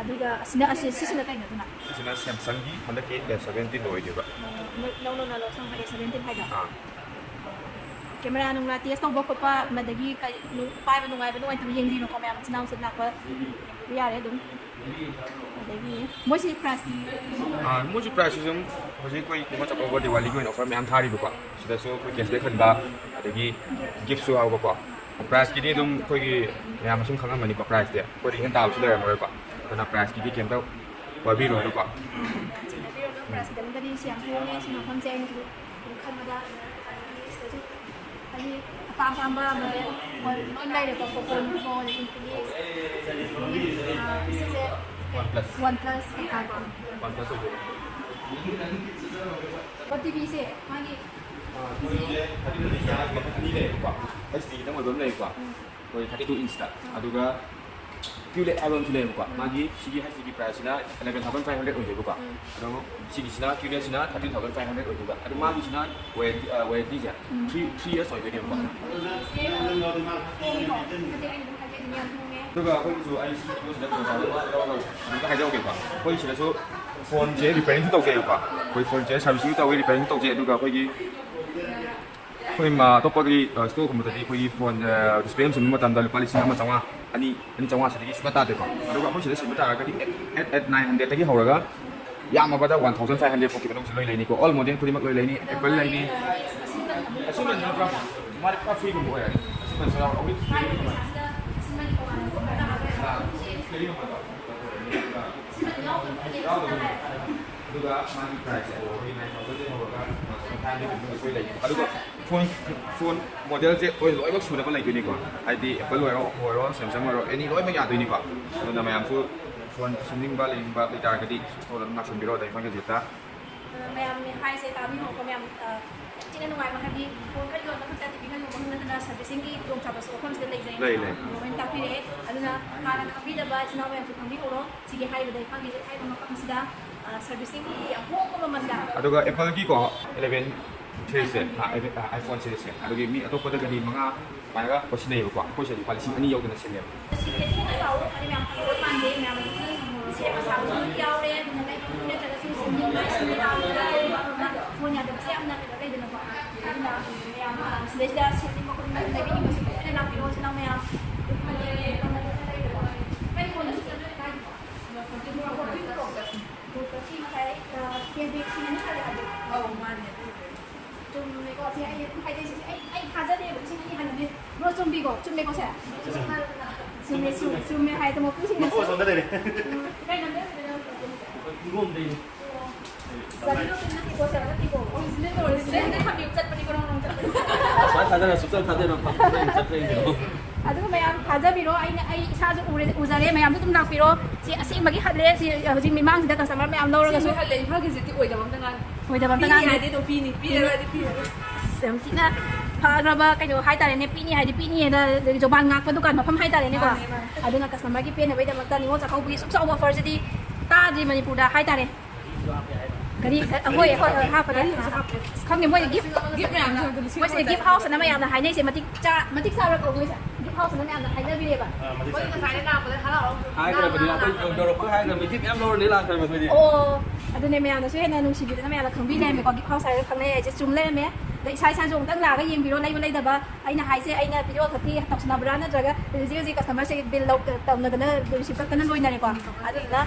ꯑꯗꯨꯒ ꯑꯁꯤꯅ, ꯑꯁꯤ, ꯁꯤꯁꯤꯅ ꯀꯩꯅꯣ ꯑꯗꯨꯅ? ꯁꯤꯁꯤꯅ ꯁꯦꯝꯁꯪꯒꯤ ꯍꯟꯗꯛꯀꯤ ꯑꯦ ꯁꯚꯦꯟꯇꯤꯟ ꯑꯣꯏꯗꯣꯏꯕ꯫ ꯑꯣ, ꯅꯧ-, ꯅꯧꯅ ꯂꯣꯟꯁ ꯇꯧꯕ ꯑꯦ ꯁꯚꯦꯟꯇꯤꯟ ꯍꯥꯏꯗꯣ? ꯑꯥ꯫ ꯀꯦꯃꯦꯔꯥ ꯅꯨꯡꯂꯥ ꯇꯦꯁ ꯇꯧꯕ ꯈꯣꯠꯄ, ꯑꯗꯒꯤ ꯀꯩ, ꯅꯨ-, ꯄꯥꯏꯕ ꯅꯨꯡꯉꯥꯏꯕ ꯅꯨꯡꯉꯥꯏꯇꯕ ꯌꯦꯡꯕꯤꯔꯣꯀꯣ ꯃꯌꯥꯝ, ꯏꯆꯤꯟ ꯏꯅꯥꯎꯁꯨ ꯂꯥꯛꯄ ꯌꯦꯡꯕꯤꯕ ꯌꯥꯔꯦ ꯑꯗꯨꯝ꯫ ꯑꯗꯒꯤ ꯃꯣꯏꯁꯤ ꯄ꯭ꯔꯥꯏꯁꯇꯤ? ꯑꯥ, ꯃꯣꯏꯁꯤ ꯄ꯭ꯔꯥꯏꯁꯁꯤ ꯑꯗꯨꯝ ꯍꯧꯖꯤꯛ ꯑꯩꯈꯣꯏ ꯅꯤꯉꯣꯜ ꯆꯥꯛꯀꯧꯕ ꯗꯤꯋꯥꯂꯤꯒꯤ ꯑꯣꯏꯅ ꯑꯣꯐꯔ ꯃꯌꯥꯝ ꯊꯥꯔꯤꯕꯀꯣ꯫ ꯁꯤꯗꯁꯨ ꯑꯩꯈꯣꯏ ꯀꯦꯁꯕꯦꯛ ꯍꯟꯕ, ꯑꯗꯒꯤ ꯒꯤꯐꯁꯨ ꯌꯥꯎꯕꯀꯣ꯫ ꯄ꯭ꯔꯥꯏꯁꯀꯤꯗꯤ ꯑꯗꯨꯝ ꯑꯩꯈꯣꯏꯒꯤ ꯃꯌꯥꯝꯅ ꯁꯨꯝ ꯈꯪꯉꯝꯃꯅꯤꯀꯣ, ꯄ꯭ꯔꯥꯏꯁꯇꯤ ꯑꯩꯈꯣꯏꯗꯒꯤ ꯍꯦꯟꯅ ꯇꯥꯕꯁꯨ ꯂꯩꯔꯝꯃꯔꯣꯏꯀꯣ꯫ ꯑꯗꯨꯅ ꯄ꯭ꯔꯥꯏꯁꯀꯤꯗꯤ ꯀꯩꯝꯇ ꯋꯥꯕꯤꯔꯨꯔꯅꯨꯀꯣ꯫ ꯆꯤꯡꯅꯕꯤꯔꯨꯔꯅꯨ, ꯄ꯭ꯔꯥꯏꯁ ꯈꯤꯇꯪꯗꯗꯤ ꯁꯤ ꯌꯥꯝ ꯍꯣꯡꯉꯦ, ꯁꯤ ꯃꯐꯝꯁꯦ ꯑꯩꯅꯁꯨ ꯑꯗꯨꯝ ꯈꯟꯕꯗ, ꯑꯗꯒꯤ ꯁꯤꯗꯁꯨ ꯍꯥꯏꯗꯤ ꯑꯄꯥꯝ ꯑꯄꯥꯝꯕ ꯃꯣꯗꯦꯜ ꯂꯣꯏ ꯂꯩꯔꯦꯀꯣ꯫ ꯄꯣꯀꯣ, ꯚꯤꯚꯣ, ꯑꯗꯒꯤ ꯏꯟꯐꯤꯅꯤꯛꯁ, ꯑꯗꯒꯤ, ꯑ, ꯁꯤꯁꯦ ꯀꯩ? One plus. ꯋꯥꯟ ꯄ꯭ꯂꯁ ꯀꯩꯀꯥꯀꯣ꯫ ꯋꯥꯟ ꯄ꯭ꯂꯁ ꯑꯣꯏꯗꯣꯏꯅꯦ꯫ ꯑꯣ, ꯇꯤ ꯚꯤꯁꯦ ꯃꯥꯒꯤ ꯑꯥ, ꯃꯣꯏꯒꯤ ꯊꯥꯔꯇꯤ ꯇꯨ ꯏꯟꯆ ꯃꯈꯜ ꯑꯅꯤ ꯂꯩꯌꯦꯕꯀꯣ꯫ ꯑꯩꯆ ꯗꯤ ꯈꯤꯇꯪ ꯑꯣꯏꯕ ꯑꯃ ꯂꯩꯌꯦꯀꯣ꯫ ꯑꯩꯈꯣꯏ ꯊꯥꯔꯇꯤ ꯇꯨ ꯏꯟꯆꯇ꯫ ꯑꯗꯨꯒ ꯀ꯭ꯌꯨꯂꯦꯠ ꯍꯥꯏꯕ ꯑꯃꯁꯨ ꯂꯩꯌꯦꯕꯀꯣ꯫ ꯃꯥꯒꯤ ꯁꯤꯒꯤ ꯍꯩꯆ ꯗꯤꯒꯤ ꯄ꯭ꯔꯥꯏꯁꯁꯤꯅ ꯑꯦꯂꯦꯚꯦꯟ ꯊꯥꯎꯖꯟ ꯐꯥꯏꯚ ꯍꯟꯗ꯭ꯔꯦꯗ ꯑꯣꯏꯗꯣꯏꯕꯀꯣ꯫ ꯑꯗꯣ ꯁꯤꯒꯤꯁꯤꯅ, ꯀ꯭ꯌꯨꯂꯦꯠꯁꯤꯅ ꯊꯥꯔꯇꯤꯟ ꯊꯥꯎꯖꯟ ꯐꯥꯏꯚ ꯍꯟꯗ꯭ꯔꯦꯗ ꯑꯣꯏꯗꯣꯏꯕ꯫ ꯑꯗꯣ ꯃꯥꯒꯤꯁꯤꯅ ꯋꯥꯔꯦꯟꯇꯤ, ꯑ, ꯋꯥꯔꯦꯟꯇꯤꯁꯦ ꯊ꯭ꯔꯤ, ꯊ꯭ꯔꯤ ꯌꯔꯁ ꯑꯣꯏꯗꯣꯏꯅꯦꯕꯀꯣ꯫ ꯑꯗꯨꯒ ꯑꯩꯈꯣꯏꯒꯤꯁꯨ, ꯑꯩ ꯁꯤ ꯄꯣꯠꯁꯤꯗ ꯈꯨꯗꯣꯡꯆꯥꯕ ꯑꯃ ꯂꯧꯔꯒ ꯑꯃꯨꯛꯇ ꯍꯥꯏꯖꯍꯧꯒꯦꯀꯣ꯫ ꯑꯩꯈꯣꯏ ꯁꯤꯗꯁꯨ ꯐꯣꯟꯁꯦ ꯔꯤꯄꯦꯌꯔꯤꯡꯁꯨ ꯇꯧꯖꯩꯕꯀꯣ꯫ ꯑꯩꯈꯣꯏ ꯐꯣꯟꯁꯦ ꯁꯥꯔꯚꯤꯁꯤꯡ ꯇꯧꯋꯤ, ꯔꯤꯄꯦꯌꯔꯤꯡꯁꯨ ꯇꯧꯖꯩ꯫ ꯑꯗꯨꯒ ꯑꯩꯈꯣꯏꯒꯤ, ꯑꯩꯈꯣꯏ ꯃ-, ꯑꯇꯣꯞꯄꯒꯤ, ꯑ, ꯁ꯭ꯇꯣꯔꯒꯨꯝꯕꯗꯗꯤ ꯑꯩꯈꯣꯏꯒꯤ ꯐꯣꯟ, ꯑ, ꯗꯤꯁꯄ꯭ꯂꯦ ꯑꯃ ꯁꯤꯟꯕ ꯃꯇꯝꯗ ꯂꯨꯄꯥ ꯂꯤꯁꯤꯡ ꯑꯃ ꯆꯥꯝꯃꯉꯥ, ꯑꯅꯤ, ꯑꯅꯤ ꯆꯥꯝꯃꯉꯥ ꯁꯤꯗꯒꯤ ꯁꯨꯡꯇꯥ ꯇꯥꯗꯦꯀꯣ꯫ ꯑꯗꯨꯒ ꯑꯩꯈꯣꯏ ꯁꯤꯗ ꯁꯤꯟꯕ ꯇꯥꯔꯒꯗꯤ ꯑꯦꯠ, ꯑꯦꯠ, ꯑꯦꯠ ꯅꯥꯏꯟ ꯍꯟꯗ꯭ꯔꯦꯗꯇꯒꯤ ꯍꯧꯔꯒ ꯌꯥꯝꯃꯕꯗ ꯋꯥꯟ ꯊꯥꯎꯖꯟ ꯐꯥꯏꯚ ꯍꯟꯗ꯭ꯔꯦꯗ ꯐꯥꯎꯀꯤ ꯃꯅꯨꯡꯁꯤ ꯂꯣꯏ ꯂꯩꯅꯤꯀꯣ꯫ ꯑꯣꯜ ꯃꯣꯗꯦꯜ ꯈꯨꯗꯤꯡꯃꯛ ꯂꯣꯏ ꯂꯩꯅꯤ꯫ ꯑꯦꯄꯜ ꯂꯩꯅꯤ꯫ ꯑꯁꯤꯃꯟ ꯅꯠꯇ꯭ꯔꯣ? ꯃꯥꯗꯤ ꯄꯨꯔꯥ ꯐ꯭ꯔꯤꯒꯨꯝꯕ ꯑꯣꯏꯔꯅꯤ꯫ ꯑꯁꯤꯃꯟꯁꯦ ꯌꯥꯎꯔ-, ꯑꯥ, ꯐ꯭ꯔꯤꯒꯨꯝꯕ꯫ ꯑꯗꯨꯒ ꯃꯥꯒꯤ ꯄ꯭ꯔꯥꯏꯁꯁꯦ ꯑꯩꯈꯣꯏ ꯅꯥꯏꯟ ꯊꯥꯎꯖꯟꯗꯒꯤ ꯍꯧꯔꯒ ꯅꯥꯏꯟ ꯊꯥꯎꯖꯟ ꯐꯥꯏꯚ ꯍꯟꯗ꯭ꯔꯦꯗ ꯑꯩꯈꯣꯏ ꯂꯩ꯫ ꯑꯗꯨꯒ ꯐꯣꯟ, ꯐꯣꯟ ꯃꯣꯗꯦꯜꯁꯦ ꯑꯩꯈꯣꯏ ꯂꯣꯏꯅꯃꯛ ꯁꯨꯅꯕ ꯂꯩꯗꯣꯏꯅꯤꯀꯣ꯫ ꯍꯥꯏꯗꯤ ꯑꯦꯄꯜ ꯑꯣꯏꯔꯣ, ꯑꯣꯞꯄꯣ ꯑꯣꯏꯔꯣ, ꯁꯦꯝꯁꯪ ꯑꯣꯏꯔꯣ, ꯑꯦꯅꯤ ꯂꯣꯏꯅꯃꯛ ꯌꯥꯗꯣꯏꯅꯤꯀꯣ꯫ ꯑꯗꯨꯅ ꯃꯌꯥꯝꯁꯨ ꯐꯣꯟ ꯁꯦꯝꯅꯤꯡꯕ, ꯂꯩꯅꯤꯡꯕ ꯂꯩꯇꯥꯔꯒꯗꯤ ꯁ꯭ꯇꯣꯔꯗ ꯑꯗꯨꯝ ꯂꯥꯛꯁꯟꯕꯤꯔꯣ, ꯗꯥ ꯏꯝꯐꯥꯜ ꯒꯦꯖꯦꯠꯇ꯫ ꯑ, ꯃꯌꯥꯝ ꯍꯥꯏꯁꯦ ꯇꯥꯕꯤꯍꯧꯀꯣ ꯃꯌꯥꯝ, ꯑ, ꯌꯥꯝ ꯊꯤꯅ ꯅꯨꯡꯉꯥꯏꯕ, ꯍꯥꯏꯗꯤ ꯐꯣꯟ ꯈꯔ ꯌꯣꯟꯕ ꯈꯛꯇ, ꯇꯤ ꯚꯤ ꯈꯔ ꯌꯣꯟꯕ ꯈꯛ ꯅꯠꯇꯅ ꯁꯔꯚꯤꯁꯤꯡꯒꯤ ꯈꯨꯗꯣꯡꯆꯥꯕꯁꯨ ꯃꯐꯝꯁꯤꯗ ꯂꯩꯖꯩ꯫ ꯂꯩ, ꯂꯩ꯫ ꯑ, ꯂꯣꯏꯅ ꯇꯥꯛꯄꯤꯔꯛꯑꯦ꯫ ꯑꯗꯨꯅ ꯍꯥꯟꯅ ꯈꯪꯕꯤꯗꯕ ꯏꯆꯤꯟ ꯏꯅꯥꯎ ꯃꯌꯥꯝꯁꯨ ꯈꯪꯕꯤꯍꯧꯔꯣ꯫ ꯁꯤꯒꯤ ꯍꯥꯏꯔꯤꯕ ꯗꯥ ꯏꯝꯐꯥꯜ ꯒꯦꯖꯦꯠ ꯍꯥꯏꯔꯤꯕ ꯃꯐꯝꯁꯤꯗ, ꯑ, ꯁꯔꯚꯤꯁꯤꯡꯒꯤ ꯑꯍꯣꯡꯕ ꯃꯃꯜꯗ꯫ ꯑꯗꯨꯒ ꯑꯦꯄꯜꯒꯤꯀꯣ, ꯑꯦꯂꯦꯚꯦꯟ ꯁꯦꯔꯤꯁꯁꯦ, ꯑ, ꯑꯦꯂꯦ-, ꯑ, ꯑꯥꯏꯐꯣꯟ ꯁꯦꯔꯤꯁꯁꯦ, ꯑꯗꯨꯒꯤ ꯃꯤ ꯑꯇꯣꯞꯄꯗꯒꯗꯤ ꯃꯉꯥ ꯁꯨꯃꯥꯏꯅ ꯄꯣꯠ ꯁꯤꯟꯅꯩꯌꯦꯕꯀꯣ, ꯑꯩꯈꯣꯏ ꯁꯤꯗ ꯂꯨꯄꯥ ꯂꯤꯁꯤꯡ ꯑꯅꯤ ꯌꯧꯗꯅ ꯁꯤꯜꯂꯦꯕ꯫ ꯁꯤꯗꯤ ꯍꯦꯟꯅ ꯆꯥꯎꯋꯦ, ꯍꯥꯏꯗꯤ ꯃꯌꯥꯝ ꯈꯪꯕ ꯃꯥꯟꯗꯦ, ꯃꯌꯥꯝ ꯑꯗꯨꯝ ꯁꯦꯝꯕ ꯁꯥꯕꯁꯨ ꯑꯗꯨꯝ ꯌꯥꯎꯔꯦ, ꯑꯗꯨꯅ ꯂꯩꯕ ꯅꯠꯇ꯭ꯔꯒꯁꯨ ꯁꯦꯝꯅꯤꯡꯕ, ꯁꯦꯝꯅꯤꯡꯕ ꯐꯣꯟ ꯌꯥꯗꯕꯁꯦ ꯌꯥꯝꯅ ꯀꯩꯅꯣ ꯂꯩꯗꯅꯀꯣ, ꯑꯗꯨꯅ ꯃꯌꯥꯝ, ꯑ, ꯁꯤꯗꯩꯁꯤꯗ ꯁꯦꯝꯅꯤꯡꯕ ꯈꯣꯠꯅꯤꯡꯕ ꯂꯩꯕꯤꯅꯤꯡꯕꯁꯨ ꯂꯣꯏꯅ ꯂꯥꯛꯄꯤꯔꯣ, ꯏꯆꯤꯟ ꯏꯅꯥꯎ ꯃꯌꯥꯝ꯫ ꯑꯗꯨꯒꯨꯝꯕꯗꯤ ꯀꯩꯅꯣ ꯂꯩꯗꯅ꯫ ꯀꯩ ꯐꯣꯟꯗ ꯁꯤꯖꯤꯟꯅꯗꯣꯏꯅꯣ ꯀꯥꯏꯗꯅꯣ? ꯉꯁꯥꯏ, ꯑ, ꯀꯦꯟꯕꯦꯛ ꯁꯤꯖꯤꯟꯅꯅꯤ ꯍꯥꯏꯕ ꯌꯥꯗꯦ꯫ ꯑꯧ, ꯃꯥꯅꯦ, ꯑꯗꯨꯕꯨꯗꯤ꯫ ꯆꯨꯝꯃꯦꯀꯣ? ꯁꯤ ꯑꯩ ꯑꯗꯨꯝ ꯍꯥꯏꯖꯩ, ꯁꯤꯁꯦ ꯑꯩ, ꯑꯩ ꯊꯥꯖꯗꯦꯕ, ꯂꯤꯁꯤꯡ ꯑꯅꯤ ꯍꯥꯟꯅꯗꯤ꯫ ꯕ꯭ꯔꯣ, ꯆꯨꯝꯕꯤꯀꯣ? ꯆꯨꯝꯃꯦꯀꯣ ꯁꯦ? ꯆꯨꯝꯃꯦ, ꯆꯨꯝꯃꯦ, ꯆꯨꯝꯃꯦ ꯍꯥꯏꯗꯣ ꯃꯄꯨꯁꯤꯡꯅꯁꯨ꯫ ꯃꯄꯨ ꯑꯁꯣꯝꯗ ꯂꯩꯔꯦ꯫ ꯎꯝ, ꯀꯩ ꯂꯝꯗꯩ ꯑꯣꯏꯗꯣꯏꯅꯣ? ꯀꯤꯍꯣꯝꯗꯩꯅꯦ꯫ ꯑꯣ, ꯆꯠꯄꯅꯤꯀꯣ, ꯅꯪ ꯅꯪ ꯊꯝꯕꯤꯌꯨ, ꯆꯠꯄꯅꯤꯀꯣ, ꯅꯪ ꯅꯪ ꯆꯠꯄꯅꯤꯀꯣ꯫ ꯄꯩꯁꯥ ꯊꯥꯗꯔ ꯁꯨꯡꯆꯠ ꯊꯥꯗꯔ ꯐꯪꯗ꯭ꯔꯦ, ꯆꯠꯈ꯭ꯔꯦ ꯏꯕꯦꯝꯃ꯫ ꯑꯗꯨꯒ ꯃꯌꯥꯝ ꯊꯥꯖꯕꯤꯔꯣ, ꯑꯩꯅ, ꯑꯩ ꯏꯁꯥꯁꯨ ꯎꯔꯦ, ꯎꯖꯔꯦ, ꯃꯌꯥꯝꯁꯨ ꯑꯗꯨꯝ ꯂꯥꯛꯄꯤꯔꯣ꯫ ꯁꯤ ꯑꯁꯦꯡꯕꯒꯤ ꯍꯠꯂꯦ, ꯁꯤ ꯍꯧꯖꯤꯛ ꯃꯤꯃꯥꯡꯁꯤꯗ customer ꯃꯌꯥꯝ ꯂꯧꯔꯒꯁꯨ꯫ ꯑꯁꯦꯡꯕꯒꯤ ꯍꯠꯂꯦ, ꯏꯝꯐꯥꯜꯒꯤꯁꯤꯗꯤ ꯑꯣꯏꯗꯕ ꯑꯝꯇ ꯉꯥꯡꯗꯦ꯫ ꯑꯣꯏꯗꯕ ꯑꯝꯇ ꯄꯤꯅꯤ ꯉꯥꯡꯗꯦ꯫ ꯍꯥꯏꯗꯤ ꯑꯗꯨꯝ ꯄꯤꯅꯤ, ꯄꯤꯔꯔꯣꯏꯗꯤ ꯄꯤꯔꯔꯣꯏ꯫ ꯑꯁ, ꯌꯥꯝ ꯊꯤꯅ ꯐꯈ꯭ꯔꯕ ꯀꯩꯅꯣ ꯍꯥꯏꯇꯥꯔꯦꯅꯦ, ꯄꯤꯅꯤ ꯍꯥꯏꯗꯤ ꯄꯤꯅꯤ ꯍꯥꯏꯅ ꯖꯣꯕꯥꯟ ꯉꯥꯛꯄ ꯗꯨꯀꯥꯟ ꯃꯐꯝ ꯍꯥꯏꯇꯥꯔꯦꯅꯦꯀꯣ꯫ ꯃꯥꯅꯦ, ꯃꯥꯅꯦ꯫ ꯑꯗꯨꯅ customerꯒꯤ ꯄꯦꯟꯅꯕꯒꯤꯗꯃꯛꯇ ꯅꯤꯉꯣꯜ ꯆꯥꯛꯀꯧꯕꯒꯤ ꯑꯁꯨꯛ ꯆꯥꯎꯕ offerꯁꯤꯗꯤ ꯇꯥꯗ꯭ꯔꯤ ꯃꯅꯤꯄꯨꯔꯗ ꯍꯥꯏꯇꯥꯔꯦ꯫ ꯀꯔꯤ? ꯍꯣꯏ, ꯍꯣꯏ, ꯍꯣꯏ, ꯍꯥꯞꯄꯗ꯫ ꯑꯁ, ꯈꯪꯗꯦ, ꯃꯣꯏꯗꯤ gift, gift ꯃꯌꯥꯝꯁꯦ ꯑꯗꯨꯝ ꯂꯤꯁꯤꯡ ꯃꯣꯏꯁꯦ ꯑꯃ gift houseꯅ ꯃꯌꯥꯝꯅ ꯍꯥꯏꯅꯩꯁꯦ, ꯃꯇꯤꯛ ꯆꯥ-, ꯃꯇꯤꯛ ꯆꯥꯕ꯭ꯔꯥ ꯀꯧꯕ ꯃꯣꯏꯁꯦ? Gift houseꯅ ꯃꯌꯥꯝꯅ ꯍꯥꯏꯅꯕꯤꯔꯦꯕ꯫ ꯑꯥ, ꯃꯇꯤꯛ ꯃꯣꯏꯗꯤ ꯆꯥꯕ꯫ ꯉꯁꯥꯏꯅ ꯂꯥꯛꯄꯗ ꯍꯔꯥꯎ ꯍꯔꯥꯎ ꯍꯥꯏꯈ꯭ꯔꯕꯅꯤ, ꯂꯥꯛꯑꯣ, ꯑꯩꯈꯣꯏ ꯂꯥꯛꯑꯣ꯫ ꯌꯧꯔꯛꯄꯒ ꯍꯥꯏꯈ꯭ꯔꯕꯅꯤ, gift ꯌꯥꯝ ꯂꯧꯔꯅꯤ ꯂꯥꯛꯈ꯭ꯔꯕꯅꯤ ꯑꯩꯈꯣꯏꯗꯤ꯫ ꯑꯣ, ꯑꯗꯨꯅꯦ, ꯃꯌꯥꯝꯅꯁꯨ ꯍꯦꯟꯅ ꯅꯨꯡꯁꯤꯕꯤꯗꯅ ꯃꯌꯥꯝꯅ ꯈꯪꯕꯤ ꯂꯩꯔꯝꯃꯦꯀꯣ, gift house ꯍꯥꯏꯔꯒ ꯈꯪꯅꯩ ꯍꯥꯏꯁꯦ ꯆꯨꯝ ꯂꯩꯔꯝꯃꯦ꯫ ꯑꯗ ꯏꯁꯥ ꯏꯁꯥꯁꯨ ꯑꯃꯨꯛꯇꯪ ꯂꯥꯛꯑꯒ ꯌꯦꯡꯕꯤꯔꯣ, ꯂꯩꯕ ꯂꯩꯗꯕ꯫ ꯑꯩꯅ ꯍꯥꯏꯁꯦ, ꯑꯩꯅ video ꯈꯛꯀꯤ ꯇꯧꯁꯟꯅꯕ꯭ꯔꯥ, ꯅꯠꯇ꯭ꯔꯒ ꯍꯧꯖꯤꯛ ꯍꯧꯖꯤꯛ customerꯁꯦ bill ꯂꯧ-, ꯇꯧꯅꯗꯅ, receipt ꯀꯛꯇꯅ ꯂꯣꯏꯅꯔꯦꯀꯣ꯫ ꯑꯗꯨꯗꯨꯅ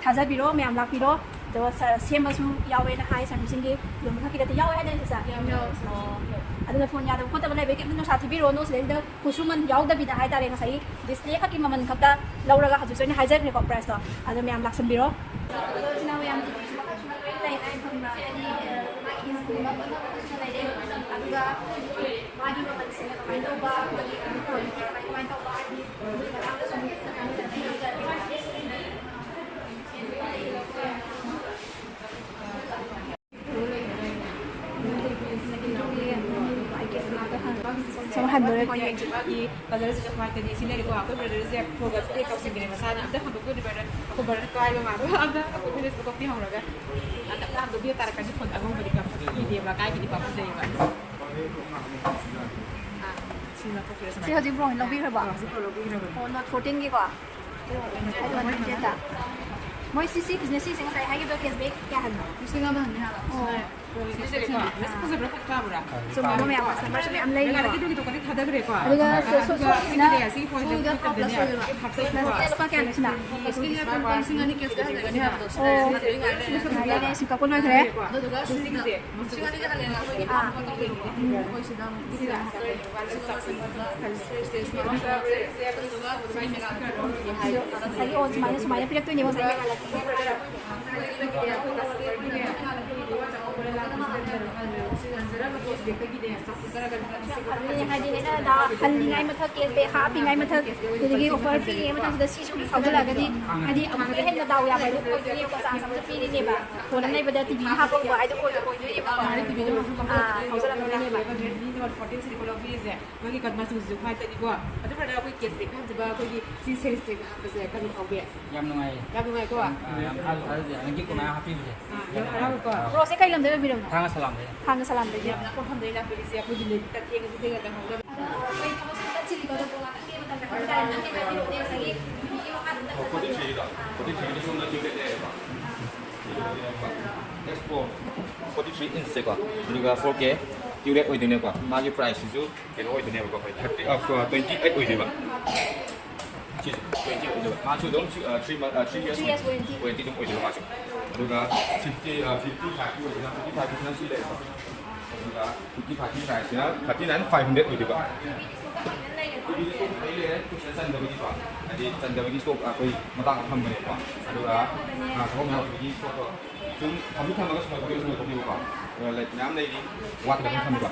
ꯊꯥꯖꯕꯤꯔꯣ, ꯃꯌꯥꯝ ꯂꯥꯛꯄꯤꯔꯣ꯫ ꯑꯗꯨꯒ ꯁ-, ꯁꯦꯝꯕꯁꯨ ꯌꯥꯎꯋꯦꯅ ꯍꯥꯏ, servicingꯒꯤ ꯑꯗꯨꯝ ꯃꯊꯛꯀꯤꯗꯗꯤ ꯌꯥꯎꯋꯦ ꯍꯥꯏꯗꯅ, ꯁꯤꯁꯦ? ꯌꯥꯎꯋꯦ꯫ ꯑꯣ꯫ ꯑꯗꯨꯅ phone ꯌꯥꯗꯕ ꯈꯣꯠꯇꯕ ꯂꯩꯕꯒꯤ ꯀꯩꯝꯇ ꯅꯨꯡꯁꯥ ꯊꯤꯕꯤꯔꯨꯔꯅꯨ, ꯁꯤꯗꯩꯁꯤꯗ ꯈꯨꯠꯁꯨꯃꯟ ꯌꯥꯎꯗꯕꯤꯗ ꯍꯥꯏꯇꯥꯔꯦ, ꯉꯁꯥꯏꯒꯤ display ꯈꯛꯀꯤ ꯃꯃꯜ ꯈꯛꯇ ꯂꯧꯔꯒ ꯍꯧꯖꯤꯛꯁꯨ ꯑꯩꯅ ꯍꯥꯏꯖꯈ꯭ꯔꯦꯀꯣ priceꯇꯣ, ꯑꯗꯣ ꯃꯌꯥꯝ ꯂꯥꯛꯁꯟꯕꯤꯔꯣ꯫ ꯑꯗꯣ ꯏꯆꯤꯟ ꯏꯅꯥꯎ ꯃꯌꯥꯝ ꯂꯩ ꯍꯥꯏ ꯈꯪꯕ꯭ꯔꯥ? ꯍꯥꯏꯗꯤ, ꯑ, ꯃꯥꯒꯤ ꯏꯟꯁꯄꯨꯝꯕ ꯃꯈꯜ ꯃꯈꯜꯁꯨ ꯂꯩꯔꯦ, ꯑꯗꯨꯒ ꯃꯥꯒꯤ ꯃꯃꯜꯁꯤꯅ ꯀꯃꯥꯏꯅ ꯇꯧꯕ, ꯃꯥꯒꯤ quality ꯀꯃꯥꯏ ꯀꯃꯥꯏꯅ ꯇꯧꯕ ꯍꯥꯏꯗꯤ ꯑꯗꯨꯒꯤ ꯃꯇꯥꯡꯗꯁꯨ ꯈꯤꯇꯪ ꯍꯥꯏꯕꯤꯔꯛꯑꯣ꯫ ꯁꯨꯝ ꯍꯟꯗꯣꯔꯛꯀꯦ꯫ ꯃꯥꯒꯤ colourꯁꯤꯗ whiteꯇꯗꯤ ꯁꯤ ꯂꯩꯔꯦꯀꯣ꯫ ꯑꯩꯈꯣꯏ brotherꯁꯦ ꯐꯣꯟꯒꯁꯦ ꯀꯩ ꯀꯥꯎꯁꯤꯟꯈ꯭ꯔꯦ ꯃꯁꯥꯅ꯫ ꯑꯝꯇ ꯍꯥꯡꯗꯣꯛꯄꯤꯌꯨꯅꯦ brother꯫ ꯑꯩꯈꯣꯏ brotherꯅ ꯀꯥꯏꯕ ꯃꯥꯜꯂꯦ꯫ ꯑꯝꯇ ꯑꯩꯈꯣꯏ brotherꯁꯦ ꯀꯣꯛꯄꯤꯍꯧꯔꯒ꯫ ꯑꯝꯇ ꯍꯥꯡꯗꯣꯛꯄꯤꯌꯨ ꯇꯥꯔꯛꯀꯅꯤ ꯐꯣꯟ ꯑꯉꯧꯕꯗꯤ ꯀꯞꯄꯤꯗꯦꯕ ꯀꯥꯏꯒꯤꯗꯤ ꯄꯥꯝꯖꯩꯌꯦꯕ꯫ ꯑꯥ, ꯁꯤ ꯂꯧꯊꯣꯛꯄꯤꯔꯣ ꯁꯤ ꯁꯨꯃꯥꯏꯅ꯫ ꯍꯧꯖꯤꯛ bro ꯍꯣꯏ ꯂꯧꯕꯤꯈ꯭ꯔꯕꯣ? ꯑꯥ, ꯍꯧꯖꯤꯛ bro ꯂꯧꯕꯤꯈ꯭ꯔꯕꯅꯤ꯫ ꯑꯣ, Note fourteenꯒꯤꯀꯣ? ꯑꯗꯨ one twenty eight꯫ ꯃꯣꯏ ꯁꯤ, ꯁꯤ, ꯉꯁꯤꯁꯦ ꯉꯁꯥꯏ ꯍꯥꯏꯈꯤꯕꯗꯣ cashback ꯀꯌꯥ ꯍꯥꯏꯕꯅꯣ? ꯂꯤꯁꯤꯡ ꯑꯃ ꯍꯟꯅꯤ ꯍꯥꯏꯕ꯫ ꯑꯣ꯫ ꯁꯤꯗꯩꯁꯤꯗꯀꯣ, ꯃꯁꯛ ꯐꯖꯕ꯭ꯔꯥ ꯈꯛ ꯄꯥꯝꯕ꯭ꯔꯥ? ꯆꯨꯝꯃꯦ, ꯑꯗꯣ ꯃꯌꯥꯝ customerꯁꯨ ꯃꯌꯥꯝ ꯂꯩꯔꯤꯀꯣ꯫ ꯃꯦꯘꯥꯂꯌꯥꯒꯤ ꯑꯗꯨꯒꯤꯗꯣ ꯀꯣꯟꯗꯤ ꯊꯥꯗꯈ꯭ꯔꯦꯀꯣ꯫ ꯑꯗꯨꯒ ꯑꯗꯨꯒ ꯁꯣ-, ꯁꯣ-, ꯁꯣꯝꯒꯤꯁꯤꯅ ꯁꯤꯒꯤꯅꯦ, ꯁꯤꯒꯤ ꯐꯣꯟꯁꯦ ꯁꯣꯝꯒꯤꯗ ꯃꯊꯛꯇꯅꯦ ꯍꯥꯞꯄꯁꯨ ꯑꯣꯏꯕ꯫ ꯍꯥꯞꯆꯜꯂꯦꯀꯣ꯫ ꯂꯨꯄꯥ ꯀꯌꯥꯅꯣ ꯁꯤꯅ? ꯂꯤꯁꯤꯡ ꯑꯅꯤ cashback ꯍꯟꯒꯅꯤ ꯍꯥꯏꯕꯗꯣ꯫ ꯑꯣ꯫ ꯉꯥꯏꯔꯦ, ꯁꯤ ꯀꯛꯄ ꯂꯣꯏꯈ꯭ꯔꯦ꯫ ꯑꯗꯨꯗꯨꯒ ꯁꯤꯒꯤꯁꯦ, ꯁꯤꯒ ꯑꯅꯤꯒ ꯍꯜꯂꯦꯅ ꯑꯩꯈꯣꯏꯒꯤ ꯑꯥ꯫ ꯐꯥꯝ ꯑꯃ ꯇꯧꯕꯤꯕꯅꯦ꯫ ꯑꯩꯈꯣꯏ ꯁꯤꯗ ꯑꯃꯨꯛ ꯁꯤꯒ ꯍꯥꯞꯆꯜꯂꯦ꯫ ꯉꯁꯥꯏꯒꯤ ꯑꯣ ꯁꯨꯃꯥꯏꯅ, ꯁꯨꯃꯥꯏꯅ ꯄꯤꯔꯛꯇꯣꯏꯅꯦꯕ ꯉꯁꯥꯏꯒꯤ꯫ ꯍꯥꯟꯖꯔꯒ ꯀꯦꯁꯕꯦꯛꯇꯒꯤꯅꯦ ꯆꯥꯎꯊꯣꯛꯆꯔꯒ ꯂꯨꯄꯥ ꯂꯤꯁꯤꯡ ꯑꯃ ꯑꯗꯨꯅꯦ ꯍꯥꯏꯗꯤ ꯂꯩꯅ ꯍꯥꯞꯍꯟꯅꯤꯡꯉꯥꯏ ꯃꯊꯛ, ꯀꯦꯁꯕꯦꯛ ꯍꯥꯞꯄꯤꯉꯥꯏ ꯃꯊꯛ, ꯑꯗꯒꯤ ꯑꯣꯐꯔ ꯄꯤꯔꯤꯉꯩ ꯃꯊꯛꯁꯤꯗ ꯁꯤꯁꯨ ꯑꯃꯨꯛ ꯐꯥꯎꯖꯜꯂꯛꯑꯒꯗꯤ ꯍꯥꯏꯗꯤ ꯑꯃꯨꯛꯀ ꯍꯦꯟꯅ ꯗꯥꯎ ꯌꯥꯕ ꯍꯥꯏꯗꯣ ꯑꯣꯏꯗꯣꯏꯅꯦꯕꯀꯣ, ꯆꯥꯟꯁ ꯑꯃꯁꯨ ꯄꯤꯔꯤꯅꯦꯕꯀꯣ꯫ ꯐꯣꯟ ꯑꯃ ꯂꯩꯕꯗ ꯇꯤ ꯚꯤ ꯑꯃ ꯍꯥꯞꯄꯒꯨꯝꯕ ꯍꯥꯏꯗꯣ ꯑꯣꯏꯗꯣꯏꯅꯦꯕꯀꯣ꯫ ꯑꯥ, ꯐꯥꯎꯖꯜꯂꯛꯀꯗꯣꯏꯅꯦꯕ꯫ ꯔꯦꯗꯃꯤ ꯅꯣꯠ ꯐꯣꯔꯇꯤꯟ ꯁꯤꯗꯤ ꯂꯧꯕꯤꯔꯤꯁꯦ ꯃꯥꯒꯤ ꯀ-, ꯃꯆꯨꯁꯤꯁꯨ ꯋꯥꯏꯠꯇꯅꯤꯀꯣ꯫ ꯑꯗꯨ ꯐꯔꯦ, ꯑꯩꯈꯣꯏ ꯀꯦꯁꯕꯦꯛ ꯍꯥꯞꯄꯁꯦ ꯀꯔꯤ ꯐꯥꯎꯒꯦ? ꯌꯥꯝ ꯅꯨꯡꯉꯥꯏꯌꯦ꯫ ꯌꯥꯝ ꯅꯨꯡꯉꯥꯏꯀꯣ? ꯑꯥ, ꯌꯥꯝ ꯊꯥꯖ-, ꯊꯥꯖꯗꯦ꯫ ꯍꯟꯗꯛꯀꯤ ꯀꯣꯅꯥ ꯍꯥꯞꯄꯤꯕꯁꯦ꯫ ꯑꯥ, ꯌꯥꯝ ꯍꯔꯥꯎꯋꯤꯀꯣ? ꯕ꯭ꯔꯣꯁꯦ ꯀꯩ ꯂꯝꯗꯩ ꯑꯣꯏꯕꯤꯔꯕꯅꯣ? ꯊꯥꯡꯒ ꯁꯂꯥꯝꯗꯒꯤ꯫ ꯊꯥꯡꯒ ꯁꯂꯥꯝꯗꯒꯤ꯫ ꯌꯥꯝ ꯂꯥꯞꯄ ꯃꯐꯝꯗꯩ ꯂꯥꯛꯄꯤꯔꯤꯁꯦ ꯑꯩꯈꯣꯏꯒꯤ ꯂꯩꯕꯨ ꯇꯊꯦꯡ ꯊꯦꯡꯅ ꯂꯩꯍꯧꯗꯕ꯫ ꯑꯗꯣ ꯑꯩꯈꯣꯏ ꯊꯕꯛꯁꯨ ꯈꯤꯇꯪ ꯆꯤꯜꯂꯤꯀꯣ, ꯑꯗꯣ ꯕ꯭ꯔꯣ ꯉꯥꯛꯇꯪꯒꯤ ꯃꯇꯝ ꯈꯤꯇꯪ ꯍꯥꯏꯕꯤꯔꯛꯑꯣꯅꯦ꯫ ꯉꯁꯥꯏꯒꯤ ꯅꯨꯃꯤꯠ ꯑꯃ ꯐꯥꯅ ꯐꯣꯔꯇꯤ ꯊ꯭ꯔꯤꯒꯤꯗꯣ, ꯐꯣꯔꯇꯤ ꯊ꯭ꯔꯤꯒꯤꯗꯣ ꯁꯣꯝꯗ ꯇ꯭ꯌꯨꯕꯂꯦꯠ ꯂꯩꯔꯦꯀꯣ꯫ ꯑꯦꯛꯁꯄꯣ ꯐꯣꯔꯇꯤ ꯊ꯭ꯔꯤ ꯏꯟꯁꯁꯦꯀꯣ, ꯑꯗꯨꯒ ꯐꯣꯔ ꯀꯦ ꯇ꯭ꯌꯨꯕꯂꯦꯠ ꯑꯣꯏꯗꯣꯏꯅꯦꯀꯣ꯫ ꯃꯥꯒꯤ ꯄ꯭ꯔꯥꯏꯁꯁꯤꯁꯨ ꯀꯩꯅꯣ ꯑꯣꯏꯗꯣꯏꯅꯦꯕꯀꯣ, ꯑꯩꯈꯣꯏ ꯊꯥꯔꯇꯤ, ꯑ, ꯇ꯭ꯋꯦꯟꯇꯤ ꯑꯩꯠ ꯑꯣꯏꯗꯣꯏꯕ꯫ ꯁꯤꯁꯦ ꯇ꯭ꯋꯦꯟꯇꯤ ꯑꯣꯏꯗꯣꯏꯕ꯫ ꯃꯥꯁꯨ ꯑꯗꯨꯝ ꯁꯤ, ꯑ, ꯊ꯭ꯔꯤ ꯃꯟ-, ꯑ, three years three years warranty. Warranty ꯑꯗꯨꯝ ꯑꯣꯏꯗꯣꯏꯕ ꯃꯥꯁꯨ꯫ ꯑꯗꯨꯒ ꯐꯤꯐꯇꯤ, ꯑ, ꯐꯤꯐꯇꯤ ꯐꯥꯏꯚꯀꯤ ꯑꯣꯏꯗꯣꯏꯅ, ꯐꯤꯐꯇꯤ ꯐꯥꯏꯚꯀꯤꯁꯤꯅ ꯁꯤ ꯂꯩꯔꯦꯀꯣ꯫ ꯑꯗꯨꯒ ꯐꯤꯐꯇꯤ ꯐꯥꯏꯚꯀꯤ ꯄ꯭ꯔꯥꯏꯁꯁꯤꯅ ꯊꯥꯔꯇꯤ ꯅꯥꯏꯟ ꯐꯥꯏꯚ ꯍꯟꯗ꯭ꯔꯦꯗ ꯑꯣꯏꯗꯣꯏꯕ꯫ ꯑꯗꯨꯒꯤ ꯁ꯭ꯇꯣꯛ ꯑꯩ ꯂꯩꯔꯦ, ꯀꯨꯏꯅ ꯆꯟꯗꯕꯒꯤꯀꯣ, ꯍꯥꯏꯗꯤ ꯆꯟꯗꯕꯒꯤ ꯁ꯭ꯇꯣꯛ ꯑꯩꯈꯣꯏ ꯃꯇꯥꯡ ꯑꯃ ꯊꯝꯕꯅꯦꯕꯀꯣ꯫ ꯑꯗꯨꯒ, ꯑ, ꯊꯕꯛ ꯃꯌꯥꯝ ꯑꯣꯏꯕꯒꯤ ꯁ꯭ꯇꯣꯛꯇꯣ ꯁꯨꯝ ꯊꯝꯗꯤ ꯊꯝꯃꯒ ꯁꯨꯝ ꯂꯣꯏꯊꯣꯛꯄꯤꯔꯣ, ꯁꯨꯝ ꯂꯣꯏꯊꯣꯛꯄꯤꯔꯣꯀꯣ꯫ ꯑꯗꯨꯒ ꯂꯩ-, ꯃꯌꯥꯝ ꯂꯩꯔꯤ, ꯋꯥꯠꯇꯅꯕ ꯊꯝꯃꯤꯕ꯫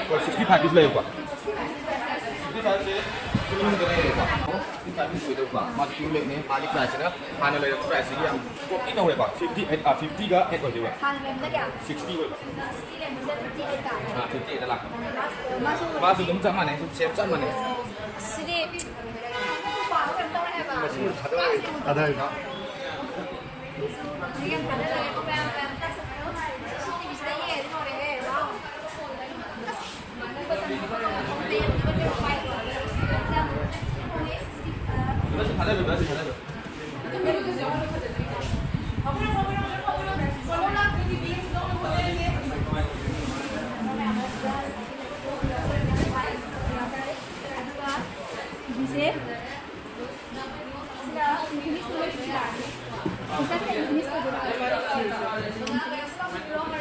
ꯍꯣꯏ, ꯁꯤꯛꯁꯇꯤ ꯐꯥꯏꯚꯀꯤꯁꯨ ꯂꯩꯌꯦꯕꯀꯣ꯫ ꯁꯤꯛꯁꯇꯤ ꯐꯥꯏꯚꯁꯦ ꯁꯤꯛꯁꯇꯤ ꯐꯥꯏꯚ ꯄꯤꯁ ꯑꯣꯏꯗꯧꯕ꯫ ꯃꯥꯗꯤ ꯄꯤꯌꯨꯔ ꯕ꯭ꯂꯦꯛꯅꯦ, ꯃꯥꯒꯤ ꯄ꯭ꯔꯥꯏꯁꯁꯤꯅ ꯍꯥꯟꯅ ꯂꯩꯔꯝꯕ ꯄ꯭ꯔꯥꯏꯁꯁꯤꯒꯤ ꯌꯥꯝ ꯗ꯭ꯔꯣꯞꯇꯤ ꯇꯧꯔꯦꯀꯣ꯫ ꯐꯤꯐꯇꯤ ꯑꯩꯠ, ꯑ, ꯐꯤꯐꯇꯤꯒ ꯑꯩꯠ ꯑꯣꯏꯗꯣꯏꯕ꯫ ꯍꯥꯟꯅ ꯂꯩꯔꯝꯕꯗ ꯀꯌꯥ? ꯁꯤꯛꯁꯇꯤ ꯑꯣꯏꯕ꯫ ꯁꯤꯛꯁꯇꯤ ꯂꯩꯔꯝꯕꯁꯦ ꯐꯤꯐꯇꯤ ꯑꯩꯠꯇ꯫ ꯑ, ꯐꯤꯐꯇꯤ ꯑꯩꯠꯇ ꯂꯥꯛꯄ꯫ ꯃꯥꯁꯨ ꯃꯥꯁꯨ ꯑꯗꯨꯝ ꯆꯞ ꯃꯥꯟꯅꯩ, ꯁꯦꯝ ꯆꯞ ꯃꯥꯟꯅꯩ꯫ ꯁꯤꯗꯤ ꯄꯥꯕ ꯀꯩꯅꯣ ꯇꯧꯔꯦ ꯍꯥꯏꯕ꯫ ꯊꯥꯗꯔꯤꯕ꯫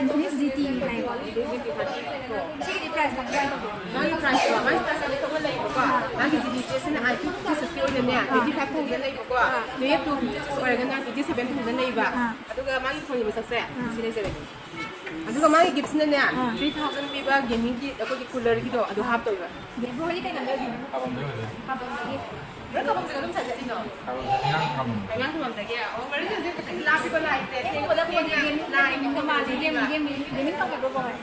Infinix ꯖꯤ ꯇꯤ ꯍꯥꯏꯕ꯫ ꯁꯤꯒꯤꯗꯤ price ꯀꯃꯥꯏꯅ ꯇꯧꯒꯦ? ꯃꯥꯒꯤ price ꯂꯣ? ꯃꯥꯒꯤ price ꯑꯅꯤ ꯊꯣꯛ ꯂꯩꯕꯀꯣ꯫ ꯃꯥꯒꯤ ꯖꯤꯕꯤ ꯄꯦꯁꯤꯅ ꯑꯥꯏ ꯄꯤ ꯄꯤꯁꯦꯁꯀꯤ ꯑꯣꯏꯅꯅꯦ ꯇ꯭ꯋꯦꯟꯇꯤ ꯐꯥꯏꯚ ꯊꯥꯎꯖꯟ ꯂꯩꯕꯀꯣ, ꯇ꯭ꯋꯦꯟꯇꯤ ꯇꯨ ꯄꯤꯁꯦꯁ ꯑꯣꯏꯔꯒꯅ ꯇ꯭ꯋꯦꯟꯇꯤ ꯁꯚꯦꯟ ꯊꯥꯎꯖꯟ ꯂꯩꯕ꯫ ꯑꯥ꯫ ꯑꯗꯨꯒ ꯃꯥꯒꯤ ꯐꯣꯟꯒꯤ ꯃꯁꯛꯁꯦ ꯁꯤ ꯂꯩꯖꯔꯒꯦ꯫ ꯑꯗꯨꯒ ꯃꯥꯒꯤ ꯒꯤꯐꯁꯤꯅꯅꯦ, ꯊ꯭ꯔꯤ ꯊꯥꯎꯖꯟ ꯄꯤꯕ ꯒꯦꯃꯤꯡꯒꯤ ꯑꯩꯈꯣꯏꯒꯤ ꯀꯨꯂꯔꯒꯤꯗꯣ ꯑꯗꯨ ꯍꯥꯞꯇꯣꯏꯕ꯫ ꯕ꯭ꯔꯣ ꯍꯣꯏꯗꯤ ꯀꯩ ꯂꯝꯗꯒꯤꯅꯣ? ꯀꯥꯕꯝꯗꯒꯤ꯫ ꯅꯣꯏ ꯀꯥꯕꯝꯁꯤꯒ ꯑꯗꯨꯝ ꯁꯥꯏ ꯆꯠꯂꯤꯅꯣ? ꯀꯥꯕꯝꯁꯦ ꯃꯌꯥꯡ ꯀꯥꯕꯝ꯫ ꯃꯌꯥꯡ ꯀꯥꯕꯝꯗꯒꯤ꯫ ꯑꯣ, ꯃꯔꯤꯁꯦ ꯍꯧꯖꯤꯛ ꯈꯤꯇꯪ ꯂꯥꯞꯄꯤꯀꯣ ꯂꯥꯏꯁꯦ꯫ ꯒꯦꯃꯤꯡ ꯇꯧꯕꯗ ꯐꯣꯟꯁꯦ ꯒꯦꯃꯤꯡ ꯂꯥꯏ ꯒꯦꯃꯤꯡ ꯒꯦꯃꯤꯡ ꯇꯧꯒꯗ꯭ꯔꯣ ꯕ꯭ꯔꯣ ꯍꯣꯏ?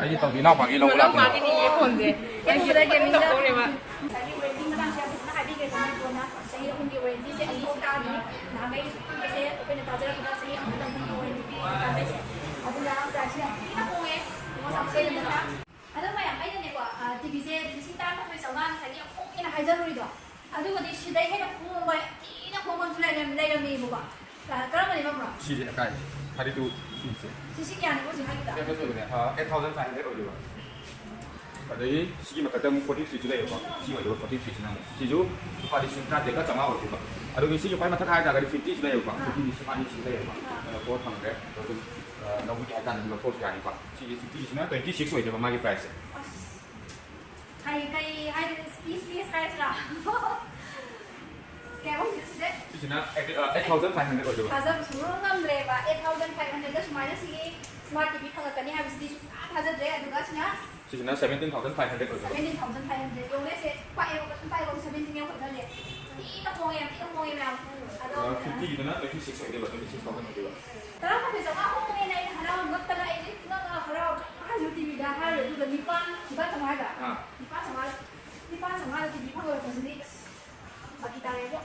ꯑꯩꯗꯤ ꯇꯧꯗꯦ, ꯏꯅꯥꯎꯄꯥꯒꯤ ꯂꯧꯕ ꯂꯥꯛꯄꯅꯦ꯫ ꯏꯅꯥꯎꯄꯥꯒꯤꯅꯤꯅꯦ ꯐꯣꯟꯁꯦ꯫ ꯒꯦꯃꯤꯡ ꯇꯧꯕꯗ ꯒꯦꯃꯤꯡ ꯇꯧꯗꯧꯔꯦꯕ꯫ ꯉꯁꯥꯏꯒꯤ ꯋꯥꯔꯦꯟꯇꯤ ꯃꯇꯥꯡꯁꯦ ꯌꯥꯝ ꯐꯖꯅ ꯍꯥꯏꯕꯤꯈ꯭ꯔꯦ ꯃꯅꯤꯄꯨꯔꯅ꯫ ꯆꯍꯤ ꯑꯍꯨꯝꯒꯤ ꯋꯥꯔꯦꯟꯇꯤꯁꯦ ꯑꯃꯨꯛ ꯇꯥꯕꯤ꯫ ꯅꯍꯥꯟꯈꯩ ꯁꯨꯝ ꯄꯤꯕꯁꯦ ꯑꯩꯈꯣꯏꯅ ꯇꯥꯖꯔꯛꯄꯗ ꯆꯍꯤ ꯑꯃꯈꯛꯇꯪ ꯄꯤꯕ ꯋꯥꯔꯦꯟꯇꯤ ꯄꯤ ꯇꯥꯖꯩꯁꯦ꯫ ꯑꯗꯨꯅ ꯄ꯭ꯔꯥꯏꯁꯁꯨ ꯌꯥꯝ ꯊꯤꯅ ꯍꯣꯡꯉꯦ꯫ ꯃꯣꯏ ꯌꯥꯝ ꯊꯤꯅ ꯍꯣꯡꯉꯦ꯫ ꯑꯗꯣ ꯃꯌꯥꯝ, ꯑꯩꯅꯅꯦꯀꯣ, ꯑ, ꯇꯤ ꯚꯤꯁꯦ ꯂꯤꯁꯤꯡ ꯇꯔꯥꯃꯥꯊꯣꯏ ꯆꯥꯝꯃꯉꯥ ꯉꯁꯥꯏꯒꯤ ꯌꯥꯝ ꯍꯣꯡꯉꯦꯅ ꯍꯥꯏꯖꯔꯨꯔꯤꯗꯣ, ꯑꯗꯨꯒꯗꯤ ꯁꯤꯗꯩ ꯍꯦꯟꯅ ꯍꯣꯡꯕ, ꯌꯥꯝ ꯊꯤꯅ ꯍꯣꯡꯕ ꯑꯃꯁꯨ ꯂꯩꯔꯝ-, ꯂꯩꯔꯝꯃꯦꯕꯀꯣ꯫ ꯑ, ꯀꯔꯝꯕꯅꯦꯕ, ꯕ꯭ꯔꯣ? ꯁꯤꯁꯦ ꯑꯀꯥꯏ, ꯊꯥꯔꯇꯤ ꯇꯨ ꯏꯟꯆꯁꯦ꯫ ꯁꯤ, ꯁꯤ ꯀꯌꯥꯅꯦꯕ ꯍꯧꯖꯤꯛ ꯍꯥꯏꯒꯤꯗꯣ? ꯁꯤ ꯑꯦꯐ ꯑꯦꯁ ꯑꯣꯏꯕꯅꯦ, ꯑ, ꯑꯩꯠ ꯊꯥꯎꯖꯟ ꯐꯥꯏꯚ ꯍꯟꯗ꯭ꯔꯦꯗ ꯑꯣꯏꯗꯣꯏꯕ꯫ ꯑꯗꯒꯤ ꯁꯤꯒꯤ ꯃꯊꯛꯇ ꯑꯃꯨꯛ ꯐꯣꯔꯇꯤ ꯊ꯭ꯔꯤꯁꯨ ꯂꯩꯌꯦꯕꯀꯣ꯫ ꯁꯤ ꯑꯣꯏꯗꯣꯏꯕ, ꯐꯣꯔꯇꯤ ꯊ꯭ꯔꯤꯁꯤꯅ ꯑꯃꯨꯛ꯫ ꯁꯤꯁꯨ ꯂꯨꯄꯥ ꯂꯤꯁꯤꯡ ꯇꯔꯥꯇꯔꯦꯠꯀ ꯆꯥꯝꯃꯉꯥ ꯑꯣꯏꯗꯣꯏꯕ꯫ ꯑꯗꯨꯒ ꯁꯤꯒꯤ ꯈ꯭ꯋꯥꯏ ꯃꯊꯛ ꯍꯥꯏ ꯇꯥꯔꯒꯗꯤ ꯐꯤꯐꯇꯤꯁꯨ ꯂꯩꯌꯦꯕꯀꯣ꯫ ꯑꯥ꯫ ꯐꯤꯐꯇꯤꯁꯤ ꯃꯥꯅꯤ ꯁꯤ ꯂꯩꯌꯦꯕ꯫ ꯑꯥ꯫ ꯑꯗꯣ ꯄꯣꯠ ꯐꯪꯗ꯭ꯔꯦ꯫ ꯑꯗꯨꯝ, ꯑ, ꯂꯧꯕꯤꯒꯦ ꯍꯥꯏ ꯀꯥꯟꯗ ꯑꯗꯨꯝ ꯂꯧꯊꯣꯛꯑꯁꯨ ꯌꯥꯅꯤꯀꯣ꯫ ꯁꯤꯒꯤ ꯐꯤꯐꯇꯤꯁꯤꯅ ꯇ꯭ꯋꯦꯟꯇꯤ ꯁꯤꯛꯁ ꯑꯣꯏꯗꯣꯏꯕ ꯃꯥꯒꯤ ꯄ꯭ꯔꯥꯏꯁꯁꯦ꯫ ꯑꯁ, ꯀꯩ, ꯀꯩ ꯍꯥꯏꯗꯣꯏꯅꯣ? ꯁ꯭ꯄꯤꯁ, ꯁ꯭ꯄꯤꯁ ꯍꯥꯏꯁꯤꯔꯥ? ꯀꯌꯥꯃꯨꯛ ꯄꯤꯔꯦ ꯁꯤꯁꯦ? ꯁꯤꯁꯤꯅ ꯑꯩꯠ, ꯑ, ꯑꯩꯠ ꯊꯥꯎꯖꯟ ꯐꯥꯏꯚ ꯍꯟꯗ꯭ꯔꯦꯗ ꯑꯣꯏꯗꯣꯏꯕ꯫ ꯊꯥꯖꯕ ꯁꯨꯡꯉꯝ ꯉꯝꯗ꯭ꯔꯦꯕ꯫ ꯑꯩꯠ ꯊꯥꯎꯖꯟ ꯐꯥꯏꯚ ꯍꯟꯗ꯭ꯔꯦꯗꯇ ꯁꯨꯃꯥꯏꯅ ꯁꯤꯒꯤ ꯁ꯭ꯃꯥꯔꯠ ꯇꯤ ꯚꯤ ꯐꯪꯉꯛꯀꯅꯤ ꯍꯥꯏꯕꯁꯤꯗꯤ ꯁꯨꯡꯊꯥ ꯊꯥꯖꯗ꯭ꯔꯦ꯫ ꯑꯗꯨꯒ ꯁꯤꯅ? ꯁꯤꯁꯤꯅ ꯁꯚꯦꯟꯇꯤꯟ ꯊꯥꯎꯖꯟ ꯐꯥꯏꯚ ꯍꯟꯗ꯭ꯔꯦꯗ ꯑꯣꯏꯗꯣꯏꯕ꯫ Seventeen thousand five hundred. ꯌꯦꯡꯉꯨꯅꯦ, ꯁꯦ ꯄꯥꯛꯑꯦꯕ, ꯀꯩꯁꯨ ꯄꯥꯏꯕ ꯁꯚꯦꯟꯇꯤꯟ ꯌꯧꯈꯠꯂꯦ꯫ ꯊꯤꯅ ꯍꯣꯡꯉꯦ, ꯌꯥꯝ ꯊꯤꯅ ꯍꯣꯡꯉꯦ ꯃꯌꯥꯝ꯫ ꯑꯗꯣ, ꯑ, ꯐꯤꯐꯇꯤꯒꯤꯗꯨꯅ ꯇ꯭ꯋꯦꯟꯇꯤ ꯁꯤꯛꯁ ꯑꯣꯏꯗꯣꯏꯕ, ꯇ꯭ꯋꯦꯟꯇꯤ ꯁꯤꯛꯁ ꯊꯥꯎꯖꯟ ꯑꯣꯏꯗꯣꯏꯕ꯫ ꯇꯔꯥꯃꯥꯊꯣꯏ ꯆꯥꯝꯃꯉꯥ ꯍꯣꯡꯉꯦꯅ ꯑꯩꯅ ꯍꯔꯥꯎ ꯉꯛꯇꯅ ꯑꯩꯁꯦ ꯉꯛ ꯉꯛ ꯍꯔꯥꯎ ꯍꯥꯏꯁꯨ ꯇꯤ ꯚꯤꯗ ꯍꯥꯏꯔꯦ꯫ ꯑꯗꯨꯒ ꯅꯤꯄꯥꯟ, ꯅꯤꯄꯥꯟ ꯆꯥꯝꯃꯉꯥ ꯍꯥꯏꯕ? ꯑꯥ꯫ ꯅꯤꯄꯥꯟ ꯆꯥꯝꯃꯉꯥ, ꯅꯤꯄꯥꯟ ꯆꯥꯝꯃꯉꯥꯗ ꯇꯤ ꯚꯤ ꯐꯪꯉꯛꯄꯁꯤꯗꯤ ꯑꯁ, ꯕꯥꯀꯤ ꯇꯥꯔꯦꯕꯣ꯫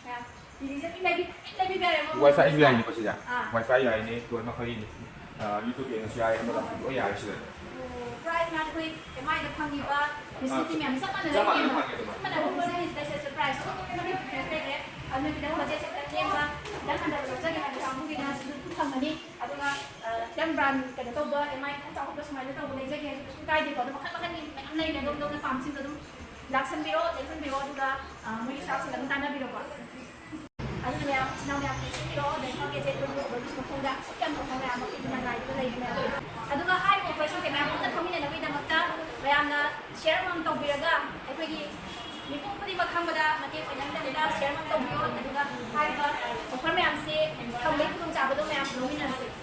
ꯃꯌꯥꯝ, ꯇꯤ ꯚꯤꯁꯦ ꯂꯣꯏ ꯂꯩꯕꯤ-, ꯂꯣꯏ ꯂꯩꯕꯤꯕ ꯌꯥꯔꯦꯕꯣ꯫ ꯋꯥꯏ ꯐꯥꯏꯁꯨ ꯌꯥꯏꯅꯦꯀꯣ ꯁꯤꯗ? ꯑꯥ꯫ ꯋꯥꯏ ꯐꯥꯏ ꯌꯥꯏꯅꯦ, ꯂꯣꯏꯅꯃꯛ ꯐꯩꯅꯦ꯫ ꯑ, ꯌꯨꯇ꯭ꯌꯨꯕ ꯌꯦꯡꯉꯁꯨ ꯌꯥꯏ, ꯑꯃꯗ ꯂꯣꯏ ꯌꯥꯔꯦ ꯁꯤꯗ꯫ ꯑꯣ, ꯄ꯭ꯔꯥꯏꯁꯅ ꯑꯩꯈꯣꯏ ꯑꯦꯝ ꯑꯥꯏꯗ ꯐꯪꯉꯤꯕ ꯐꯦꯁꯤꯂꯤꯇꯤ ꯑꯥ, ꯃꯌꯥꯝꯁꯦ ꯆꯞ ꯃꯥꯟꯅꯅ ꯆꯞ ꯃꯥꯟꯅꯅ ꯐꯪꯉꯦ꯫ ꯐꯪꯉꯦ ꯑꯗꯨꯃꯥꯏꯅ꯫ ꯆꯞ ꯃꯥꯟꯅꯕ ꯐꯦꯁꯤꯂꯤꯇꯤ ꯂꯩꯔꯦ꯫ ꯑꯗꯨꯅ ꯈꯤꯇꯪ ꯕꯖꯦꯠꯁꯦ ꯈꯤꯇꯪ ꯅꯦꯝꯕ, ꯈꯤꯇꯪ ꯍꯟꯊꯕ ꯂꯧꯖꯒꯦ ꯍꯥꯏꯕ ꯀꯥꯡꯕꯨꯒꯤꯅ ꯁꯤꯁꯨ ꯑꯗꯨꯝ ꯐꯪꯒꯅꯤ꯫ ꯑꯗꯨꯒ, ꯑ, ꯈꯤꯇꯪ ꯕ꯭ꯔꯥꯟ ꯀꯩꯅꯣ ꯇꯧꯕ, ꯑꯦꯝ ꯑꯥꯏ ꯈꯤꯇꯪ ꯆꯥꯎꯈꯠꯄ ꯁꯨꯃꯥꯏꯅ ꯇꯧꯕ ꯂꯩꯖꯒꯦ ꯍꯥꯏꯁꯨ ꯀꯩꯁꯨ ꯀꯥꯏꯗꯦꯀꯣ꯫ ꯑꯗꯨꯝ ꯃꯈꯜ ꯃꯈꯜꯒꯤ ꯃꯌꯥꯝ ꯂꯩꯔꯦ꯫ ꯑꯗꯣꯝ ꯑꯗꯣꯝꯅ ꯄꯥꯝꯕꯁꯤꯡꯗꯣ ꯑꯗꯨꯝ ꯂꯥꯛꯁꯟꯕꯤꯔꯣ, ꯂꯦꯡꯁꯟꯕꯤꯔꯣ, ꯑꯗꯨꯒ, ꯑ, ꯃꯣꯏꯒꯤ ꯁ꯭ꯇꯥꯐꯁꯤꯡꯒ ꯑꯗꯨꯝ ꯇꯥꯟꯅꯕꯤꯔꯣꯀꯣ꯫ ꯑꯗꯨꯅ ꯃꯌꯥꯝ, ꯏꯆꯤꯟ ꯏꯅꯥꯎ ꯃꯌꯥꯝ ꯂꯦꯡꯁꯟꯕꯤꯔꯣ, ꯑꯗꯩ ꯃꯥꯒꯤ ꯑꯦꯖꯦꯟ ꯃꯈꯣꯡꯗ ꯑꯁꯨꯛ ꯌꯥꯝꯅ ꯐꯕ ꯃꯌꯥꯝ ꯑꯃ ꯄꯤꯗꯨꯅ ꯉꯥꯏꯗꯨꯅ ꯂꯩꯔꯤ ꯃꯌꯥꯝ꯫ ꯑꯗꯨꯒ ꯍꯥꯏꯔꯤꯕ ꯑꯣꯐꯔꯁꯤꯡꯁꯦ ꯃꯌꯥꯝ ꯄꯨꯟꯅ ꯊꯧꯃꯤꯟꯅꯅꯕꯒꯤꯗꯃꯛꯇ ꯃꯌꯥꯝꯅ ꯁꯤꯌꯔ ꯑꯃꯃꯝ ꯇꯧꯕꯤꯔꯒ, ꯑꯩꯈꯣꯏꯒꯤ ꯃꯤꯄꯨꯝ ꯈꯨꯗꯤꯡꯃꯛ ꯈꯪꯕꯗ ꯃꯇꯦꯡ ꯑꯣꯏꯅꯕꯒꯤꯗꯃꯛꯇ share ꯑꯃ ꯇꯧꯕꯤꯌꯣ, ꯑꯗꯨꯒ ꯍꯥꯏꯔꯤꯕ offer ꯃꯌꯥꯝꯁꯦ ꯐꯪꯕꯒꯤ ꯈꯨꯗꯣꯡꯆꯥꯕꯗꯣ ꯃꯌꯥꯝ ꯂꯧꯃꯤꯟꯅꯔꯁꯦ꯫